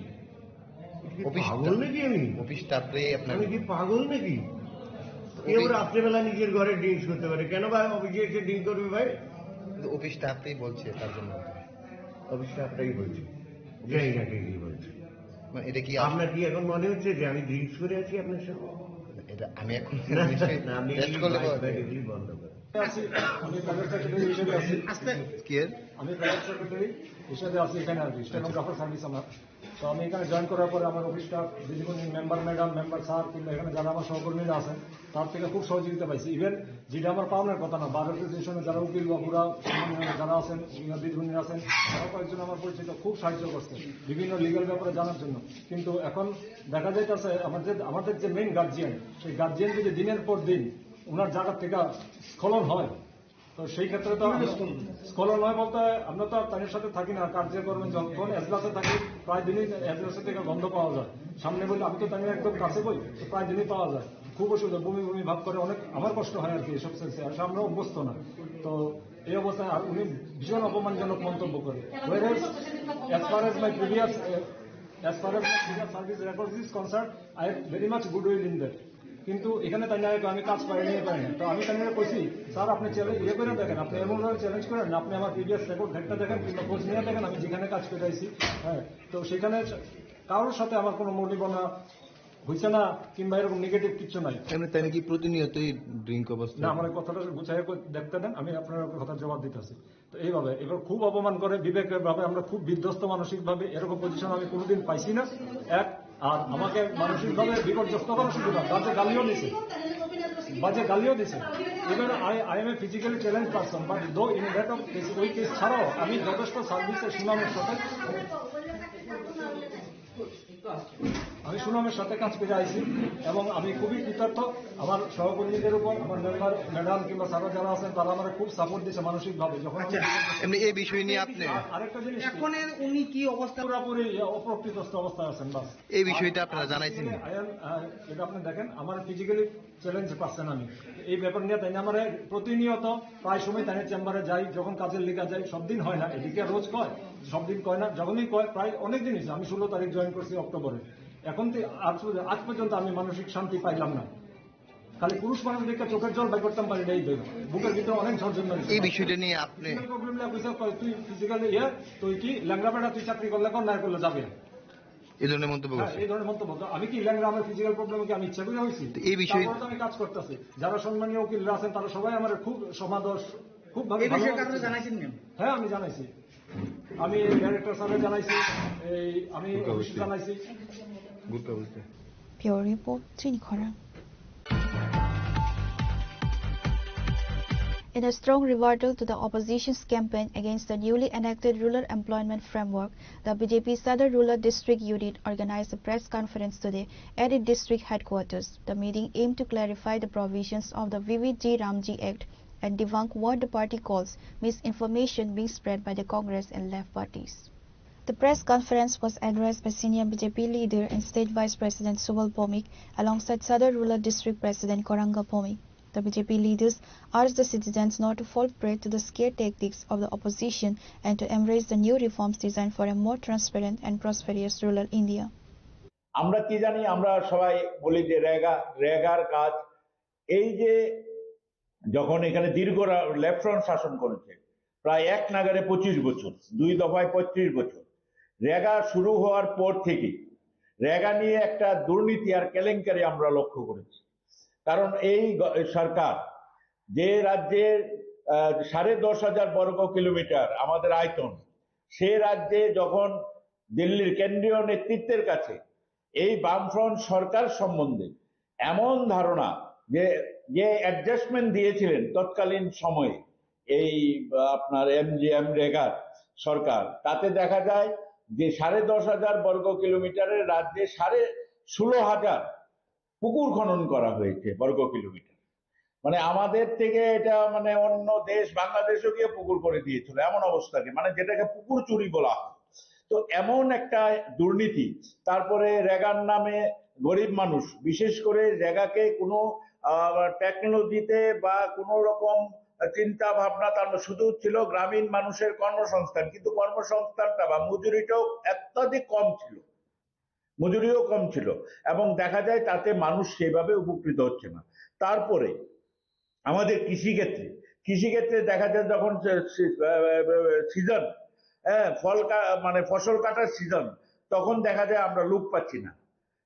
কি অফিস পাগল স্টা-, নাকি আমি? অফিস স্টাফরাই আপনার আমি কি পাগল নাকি? অফিস কেউ রাত্রেবেলা নিজের ঘরে ড্রিঙ্কস করতে পারে, কেন ভাই অফিসে এসে ড্রিঙ্ক করবে ভাই? কিন্তু অফিস স্টাফরাই বলছে তার জন্য। অফিস স্টাফরাই বলছে, জানি না কে কি বলছে। মানে, এটা কি আপ- আপনার কি এখন মনে হচ্ছে যে আমি ড্রিঙ্কস করে আছি আপনার সাথে? এটা আমি এখন না, নিশ্চয়ই না, আপনি টেস্ট এই করলে বাই-, বলা যাবে। বাই-, এগুলি বন্ধ করুন। আছি, আমি প্রাইভেট সেক্রেটারি হিসেবে আছি। কি এর? আমি প্রাইভেট সেক্রেটারি হিসেবে আছি এখানে আর কি, স্টেনোগ্রাফার সার্ভিস আমার। তো আমি এখানে জয়েন করার পরে আমার অফিসটা দিদিমণি, মেম্বার ম্যাডাম, মেম্বার স্যার কিংবা এখানে যারা আমার সহকর্মীরা আছেন, তার থেকে খুব সহযোগিতা পাইছি। ইভেন যেটা আমার পাওনার কথা না, বার অ্যাসোসিয়েশনে যারা উকিল বাবুরা, সম্মানীয় যারা আছেন, দিদিমণি আছেন, তারা কয়েকজন আমার পরিচিত, খুব সাহায্য করছে বিভিন্ন লিগ্যাল ব্যাপারে জানার জন্য। কিন্তু এখন দেখা যাইতেছে আমাদের, আমাদের যে মেইন গার্জিয়ান, সেই গার্জিয়ান যদি দিনের পর দিন ওনার জায়গা থেকে স্খলন হয়, তো সেই ক্ষেত্রে তো আমরা স্খলন হয় বলতে আমরা তো আর তাদের সাথে থাকি না, কার্যক্রমে যখন এজলাসে থাকি প্রায় দিনই এজলাসে থেকে গন্ধ পাওয়া যায়। সামনে বলি আমি তো তাদের একদম কাছে বই, তো প্রায় দিনই পাওয়া যায়। খুব অসুবিধা, বমি বমি ভাব করে, অনেক আমার কষ্ট হয় আর কি এইসব সেন্সে, আর আমরা অভ্যস্ত না। তো এই অবস্থায় আর উনি ভীষণ অপমানজনক মন্তব্য করে। Whereas, as far as my previous, as far as my previous service record is concerned, I have very much goodwill in that. কিন্তু এখানে তাই না, আমি কাজ পাই নাই, পাই না। তো আমি তাই না কইছি, "স্যার, আপনি চ্যালেঞ্জ ইয়ে করে দেখেন, আপনি এমনভাবে চ্যালেঞ্জ করেন, আপনি আমার প্রিভিয়াস রেকর্ড একটা দেখেন কিংবা খোঁজ নিয়ে দেখেন, আমি যেখানে কাজ করে আইছি।" হ্যাঁ, তো সেখানে কারোর সাথে আমার কোনো মলিবনা হইছে না কিংবা এরকম নেগেটিভ কিছু নাই। এমনি তাই নাকি প্রতিনিয়তই ড্রিঙ্ক অবস্থা? না, আমার এই কথাটা গুছাইয়া কই-, দেখতে দেন, আমি আপনার কথা জবাব দিতেছি। তো এইভাবে এবার খুব অপমান করে বিবেকের ভাবে, আমরা খুব বিধ্বস্ত মানসিকভাবে, এরকম পজিশন আমি কোনোদিন পাইছি না। এক, আর আমাকে মানসিকভাবে বিপর্যস্ত করার শুধু না, বাজে গালিও দিছে, বাজে গালিও দিছে। Even I, I am a physically challenged person, but though in that of this, ওই কেস ছাড়াও আমি যথেষ্ট সার্ভিসে সুনামের সাথে আমি সুনামের সাথে কাজ করে আইছি এবং আমি খুবই কৃতার্থ আমার সহকর্মীদের উপর, আমার মেম্বার ম্যাডাম কিংবা স্যাররা যারা আছেন, তারা আমাকে খুব সাপোর্ট দিচ্ছে মানসিকভাবে। যখন আমি আচ্ছা, এমনি এই বিষয় নিয়ে আপনি আর-, আরেকটা জিনিস, এখন এর উনি কি অবস্থা? পুরোপুরি অপ্রকৃতিস্থ অবস্থায় আছেন। বাস। এই বিষয়টা আপনারা জানাইছেন? আই এম, আহ, এটা আপনি দেখেন, আমার ফিজিক্যালি চ্যালেঞ্জ পাচ্ছেন আমি। এই ব্যাপার নিয়ে তাই না, আমার প্রতিনিয়ত প্রায় সময় তাই চেম্বারে যাই, যখন কাজের লিগা যাই, সব দিন হয় না, এদিকে রোজ কয়, সব দিন কয় না, যখনই কয় প্রায় অনেক দিন হয়েছে। আমি ষোলো তারিখ জয়েন করছি অক্টোবরে, এখন তো আজ পর্যন্ত, আজ পর্যন্ত আমি মানসিক শান্তি পাইলাম না। খালি পুরুষ মানুষ দেখে চোখের জল বাই করতাম পারি না, এই ভেবে। বুকের ভিতরে অনেক ঝড় জন্মে গেছে। এই বিষয়টা নিয়ে আপনি প্রবলেম লাগে, কইছে, কয়, "তুই ফিজিক্যালি ইয়ে, তুই কি ল্যাংড়া বেটা, তুই চাকরি করলে কর, না করলে যাবে।" এই ধরনের মন্তব্য হ্যাঁ, করছে। এই ধরনের মন্তব্য। তো আমি কি ল্যাংড়া, আমার ফিজিক্যাল প্রবলেম কি আমি ইচ্ছা করে হয়েছি? তো এই বিষয়ে তারপরে তো আমি কাজ করতেছি। যারা সম্মানীয় উকিলরা আছেন, তারা সবাই আমার খুব সমাদর, খুব ভাবে এই বিষয়ে ভালোবাসে। কারণে জানাইছেন কেন? হ্যাঁ, আমি জানাইছি। আমি ডাইরেক্টর স্যারকে জানাইছি, এই আমি গুপ্তা অফিসে অবস্থি। জানাইছি। গুপ্তা অবস্থি। Bureau Report, Chini Khorang. In a strong rebuttal to the opposition's campaign against the newly enacted Rural Employment Framework, the B J P Sadar Rural District Unit organized a press conference today at its district headquarters. The meeting aimed to clarify the provisions of the Vivid G Ramji Act and debunk what the party calls misinformation being spread by the Congress and left parties. The press conference was addressed by senior B J P leader and State Vice President Subal Bhowmik alongside Sadar Rural District President Khoranga Bhowmik. The B J P leaders urged the citizens not to fall prey to the scare tactics of the opposition and to embrace the new reforms designed for a more transparent and prosperous rural India. আমরা কি জানি? আমরা সবাই বলি যে রেগা, রেগার কাজ। এই যে যখন এখানে দীর্ঘ রা-, লেফট ফ্রন্ট শাসন করেছে, প্রায় এক নাগাড়ে পঁচিশ বছর, দুই দফায় পঁয়ত্রিশ বছর, রেগা শুরু হওয়ার পর থেকে রেগা নিয়ে একটা দুর্নীতি আর কেলেঙ্কারি আমরা লক্ষ্য করেছি। কারণ এই গ-, সরকার যে রাজ্যের, আহ, সাড়ে দশ হাজার বর্গ কিলোমিটার আমাদের আয়তন, সে রাজ্যে যখন দিল্লির কেন্দ্রীয় নেতৃত্বের কাছে এই বামফ্রন্ট সরকার সম্বন্ধে এমন ধারণা যে, যে অ্যাডজাস্টমেন্ট দিয়েছিলেন তৎকালীন সময়ে এই, আহ, আপনার এমজিএম রেগার সরকার, তাতে দেখা যায় যে সাড়ে দশ হাজার বর্গ কিলোমিটারের রাজ্যে সাড়ে ষোলো হাজার পুকুর খনন করা হয়েছে বর্গ কিলোমিটার। মানে আমাদের থেকে এটা মানে অন্য দেশ, বাংলাদেশও গিয়ে পুকুর করে দিয়েছিল, এমন অবস্থা কি, মানে যেটাকে পুকুর চুরি বলা হয়। তো এমন একটা দুর্নীতি। তারপরে রেগার নামে গরিব মানুষ, বিশেষ করে রেগাকে কোনো, আহ, টেকনোলজিতে বা কোনো রকম চিন্তা ভাবনা তার না, শুধু ছিল গ্রামীণ মানুষের কর্মসংস্থান, কিন্তু কর্মসংস্থানটা বা মজুরিটাও অত্যাধিক কম ছিল, মজুরিও কম ছিল এবং দেখা যায় তাতে মানুষ সেভাবে উপকৃত হচ্ছে না। তারপরে আমাদের কৃষিক্ষেত্রে, কৃষিক্ষেত্রে দেখা যায় যখন সে-, সে-, আহ, সিজন, হ্যাঁ, ফল কা-, মানে ফসল কাটার সিজন, তখন দেখা যায় আমরা লোক পাচ্ছি না।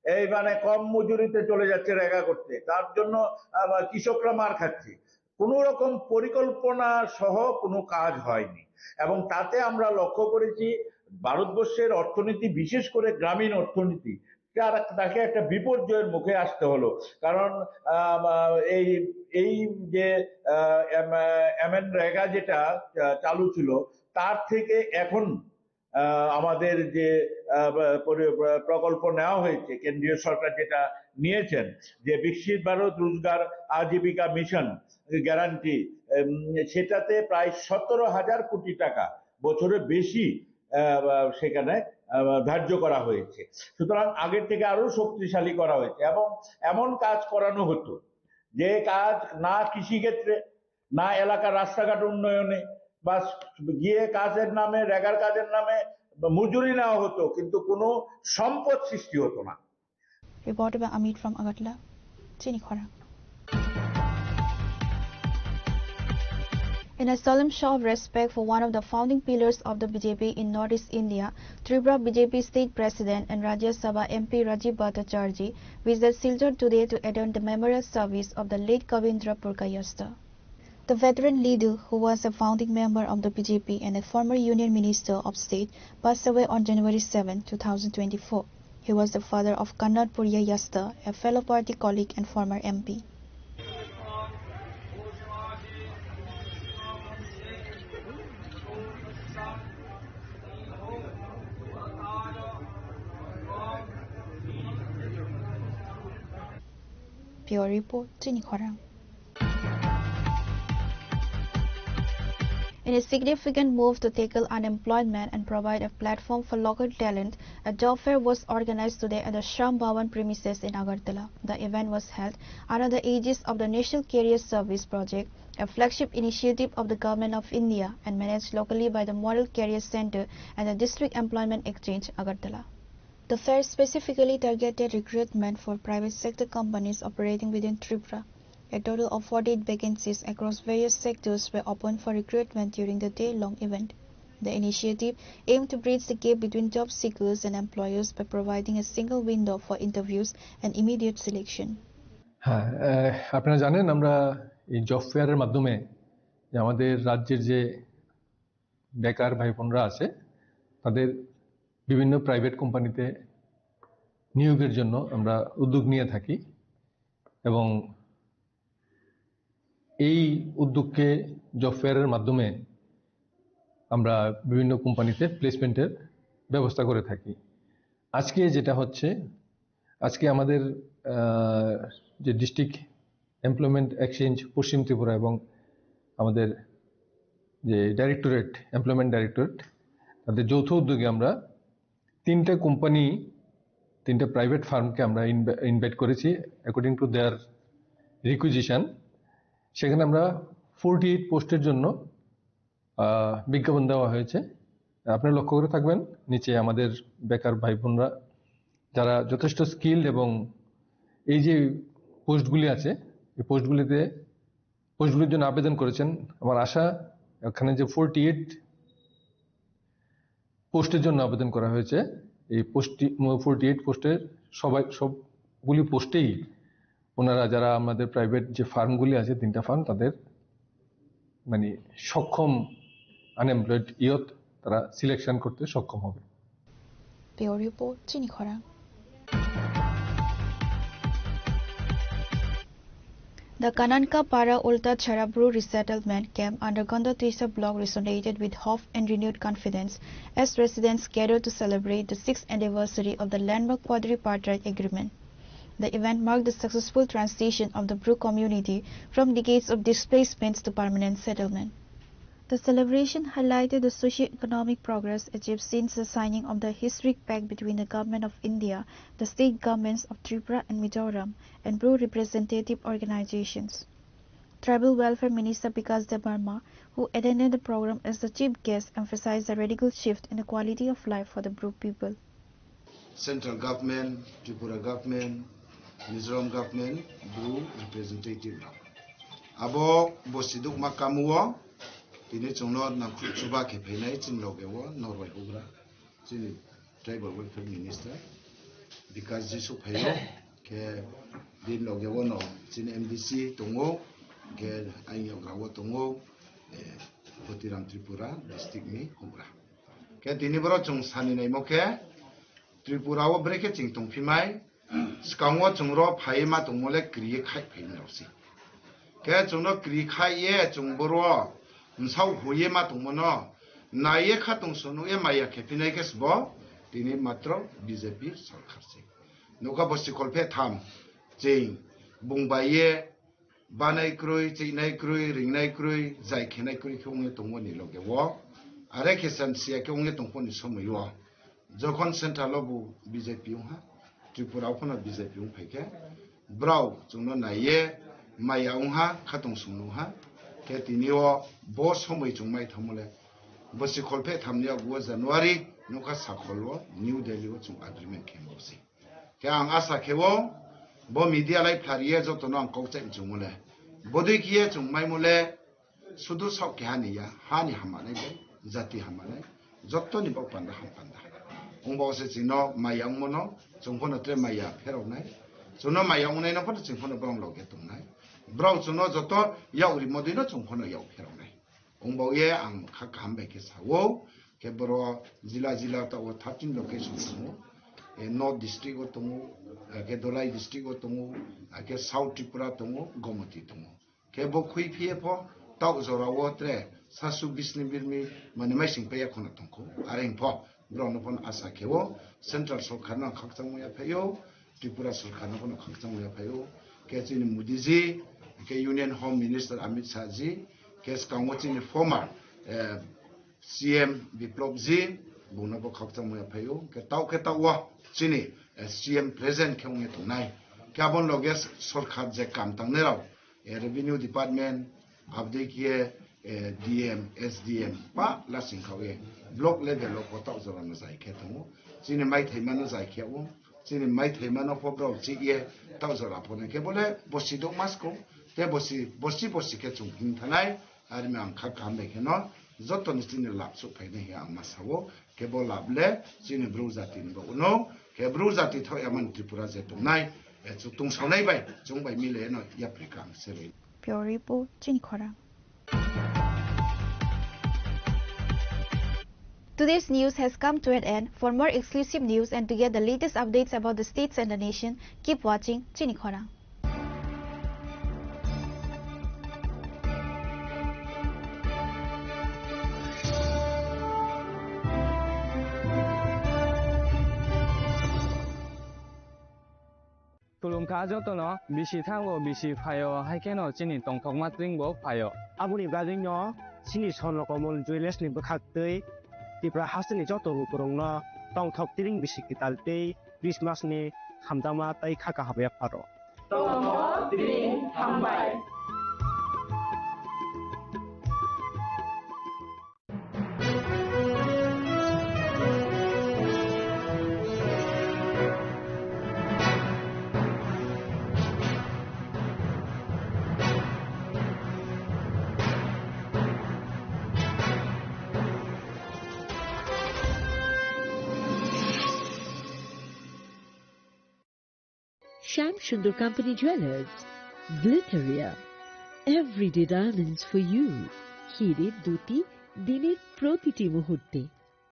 এই মানে কম মজুরিতে চলে যাচ্ছে রেগা করতে, তার জন্য আবার কৃষকরা মার খাচ্ছে। কোনো রকম পরিকল্পনা সহ কোনো কাজ হয়নি এবং তাতে আমরা লক্ষ্য করেছি ভারতবর্ষের অর্থনীতি, বিশেষ করে গ্রামীণ অর্থনীতি, তার, তাকে একটা বিপর্যয়ের মুখে আসতে হলো। কারণ, আহ, এই, এই যে, আহ, এম-, এমএন রেগা যেটা, আহ, চালু ছিল, তার থেকে এখন, আহ, আমাদের যে, আহ, পরি-, প্রকল্প নেওয়া হয়েছে, কেন্দ্রীয় সরকার যেটা নিয়েছেন, যে বিকশিত ভারত রোজগার আজীবিকা মিশন গ্যারান্টি, উম, সেটাতে প্রায় সতেরো হাজার কোটি টাকা বছরে বেশি আহ, সেখানে, আহ, ধার্য করা হয়েছে। সুতরাং আগের থেকে আরো শক্তিশালী করা হয়েছে এবং এমন কাজ করানো হতো যে কাজ না কৃষি ক্ষেত্রে, না এলাকার রাস্তাঘাট উন্নয়নে, বা গিয়ে কাজের নামে, রেগার কাজের নামে মজুরি নেওয়া হতো, কিন্তু কোনো সম্পদ সৃষ্টি হতো না। Reported by Amit from Agartala, Chini Khorang. In a solemn show of respect for one of the founding pillars of the B J P in Northeast India, Tripura B J P State President and Rajya Sabha M P Rajiv Bhattacharjee visited Silchar today to attend the memorial service of the late Kavindra Purkayastha. The veteran leader, who was a founding member of the B J P and a former Union Minister of State, passed away on January seventh, two thousand twenty-four. He was the father of Kannad Purya Yasta, a fellow party colleague and former M P. Bureau Report, Chini Khorang. In a significant move to tackle unemployment and provide a platform for local talent, a job fair was organized today at the Shram Bhavan premises in Agartala. The event was held under the aegis of the National Career Service Project, a flagship initiative of the Government of India and managed locally by the Model Career Centre and the District Employment Exchange, Agartala. The fair specifically targeted recruitment for private sector companies operating within Tripura. A total of forty-eight vacancies across various sectors were open for recruitment during the day-long event. The initiative aimed to bridge the gap between job seekers and employers by providing a single window for interviews and immediate selection. হ্যাঁ, আহ, আপনারা জানেন, আমরা এই জব ফেয়ারের মাধ্যমে যে আমাদের রাজ্যের যে বেকার ভাই বোনরা আছে, তাদের বিভিন্ন প্রাইভেট কোম্পানিতে নিয়োগের জন্য আমরা উদ্যোগ নিয়ে থাকি। এবং এই উদ্যোগকে জব ফেয়ারের মাধ্যমে আমরা বিভিন্ন কোম্পানিতে প্লেসমেন্টের ব্যবস্থা করে থাকি। আজকে যেটা হচ্ছে, আজকে আমাদের, আহ, যে ডিস্ট্রিক্ট এমপ্লয়মেন্ট এক্সচেঞ্জ পশ্চিম ত্রিপুরা এবং আমাদের যে ডাইরেক্টরেট, এমপ্লয়মেন্ট ডাইরেক্টরেট, তাদের যৌথ উদ্যোগে আমরা তিনটা কোম্পানি, তিনটা প্রাইভেট ফার্মকে আমরা ইনভা-, ইনভাইট করেছি according to their requisition। সেখানে আমরা ফোরটি এইট পোস্টের জন্য, আহ, বিজ্ঞাপন দেওয়া হয়েছে। আপনারা লক্ষ্য করে থাকবেন, নিচে আমাদের বেকার ভাই বোনরা যারা যথেষ্ট স্কিল্ড এবং এই যে পোস্টগুলি আছে, এই পোস্টগুলিতে, পোস্টগুলির জন্য আবেদন করেছেন। আমার আশা, এখানে যে ফোরটি এইট পোস্টের জন্য আবেদন করা হয়েছে, এই পোস্টটি, ফোরটি এইট পোস্টের সবাই, সবগুলি পোস্টেই ওনারা, যারা আমাদের প্রাইভেট যে ফার্মগুলি আছে, তিনটা ফার্ম, তাদের মানে সক্ষম আনএমপ্লয়েড ইয়ুথ তারা সিলেকশন করতে সক্ষম হবে। Bureau Report, Chini Khorang. The Kananka Para Ulta Chhara Bru resettlement camp under Gandotisa block resonated with hope and renewed confidence as residents gathered to celebrate the sixth anniversary of the landmark quadripartite agreement. The event marked the successful transition of the Bru community from decades of displacements to permanent settlement. The celebration highlighted the socio-economic progress achieved since the signing of the historic pact between the Government of India, the state governments of Tripura and Mizoram, and Bru representative organizations. Tribal Welfare Minister Bikash Debbarma, who attended the program as the chief guest, emphasized the radical shift in the quality of life for the Bru people. Central government, Tripura government, Mizoram government, Bru representative rok. Abo bosidukma kamuo tini chwngno nangkhruh chuba khe phainai chini loge o norbai hugra. Chini Tribal Welfare Minister Bikash Jisu phaio, khe bini loge o no chini M D C tongo, khe ayokgra o tongo, eh, Khotiram Tripura district ni hugra. Khe tini boro chwng sani naimo khe Tripura o brekhe chwng tongphimai, swkango chwng ro phaiwi ma tongmo le kriye khai phaimani rok se. Khe chwngno kri khai ye chwng boro msao huye ma tongmano naiye khatong sono ye maya khe phinai khe sbo tini matro B J P sarkar se. Nokha bo sikol phe tham chwng bung bai ye banai kwrwi, chinai kwrwi, ringnai kwrwi, jai khenai kwrwi khe wngwi tongmani loge o. Are khe san siya khe wngwi tongphoni somoi o. Jokhon central o bo B J P wngha, Tripura o phano B J P wng phai khe, brao chwngno naiye maya wngha, khatong sung wngha. Khe tini o bo somoi chwng mai thangmo le, bo sikol phe thamni o bo January nokha sakhol o New Delhi o chwng agreement khe bo se. Khe ang asa khe o bo media lai phlariye jotono ang kok chai chwngmo le. Bodui khiye chwng maimo le, Sudu saok keha ni ya, ha ni hammanai bai, jati hammanai, joto ni bok panda ham panda. Ongbo se chwngno maya ongmano, chwng phano tre maya pheroknai. Chwngno maya ongnai no phano chwng phano borok loge tongnai. Borok chwngno joto yak rimo dino chwng phano yak pheroknai. Ongbo ye ang kha kaham bai khe sao, khe boro jila jila ta o thirteen location tongo. E North district o tongo, e khe Dholai district o tongo, e khe South Tripura tongo, Gomoti tongo. Khe bo khui phiye pho, tauk jora o tre sasu bisni birmi mani maising paya khona tongkho. Are hing pho, borok no phano asa khe o, central sorkar no khakchangma ya phaio, Tripura sorkar no phano khakchangma ya phaio. Khe chini Modi ji, khe Union Home Minister Amit Shah ji, khe swkango chini former, eh, C M Biplop ji, bungno bo khakchangma ya phaio. Khe tauk khe tauk o chini, eh, C M present khe wngya tongnai. Khe aboni loge sorkar je kam tangnai rok, eh, Revenue Department, abdei khe, eh, D M, S D M, ba lasing kha ye block level o pho tauk jora no jai khe tongo. Chini maithai mano jai khe o, chini maithai mano pho borok chih ye tauk jora pho nai khe bole bosi dok mas ko, te bosi, bosi, bosi khe chwng him thanai, armi ang kha kaham bai khe no joto ni chini lab suk phainai he ang ma sao. Khe bo lab le chini bru jati ni bo uno, khe bru jati thok yaman Tripura je tongnai, e, chu tungsonai bai, chung bai mile no yapri kang se bai. Pure Report, Chini Khorang. Today's news has come to an end. For more exclusive news and to get the latest updates about the states and the nation, keep watching Chini Khorang. Khulumkha jotono, bisi thango, bisi phaio, hai kheno chini tongthokma twingbo phaio. Aboni bagwino chini Swarno Komol Jewellers ni bwkhaktwi Tripura hasteni joto lukurokno tongthok twing bisi kwtal tei Christmas ni hamjakma tei kha kaham yapharo. Tongthok twing hambai. Shyam Sundar Company Jewellers, Glitteria, everyday diamonds for you. হিরে দ্যুতি দিনের প্রতিটি মুহূর্তে।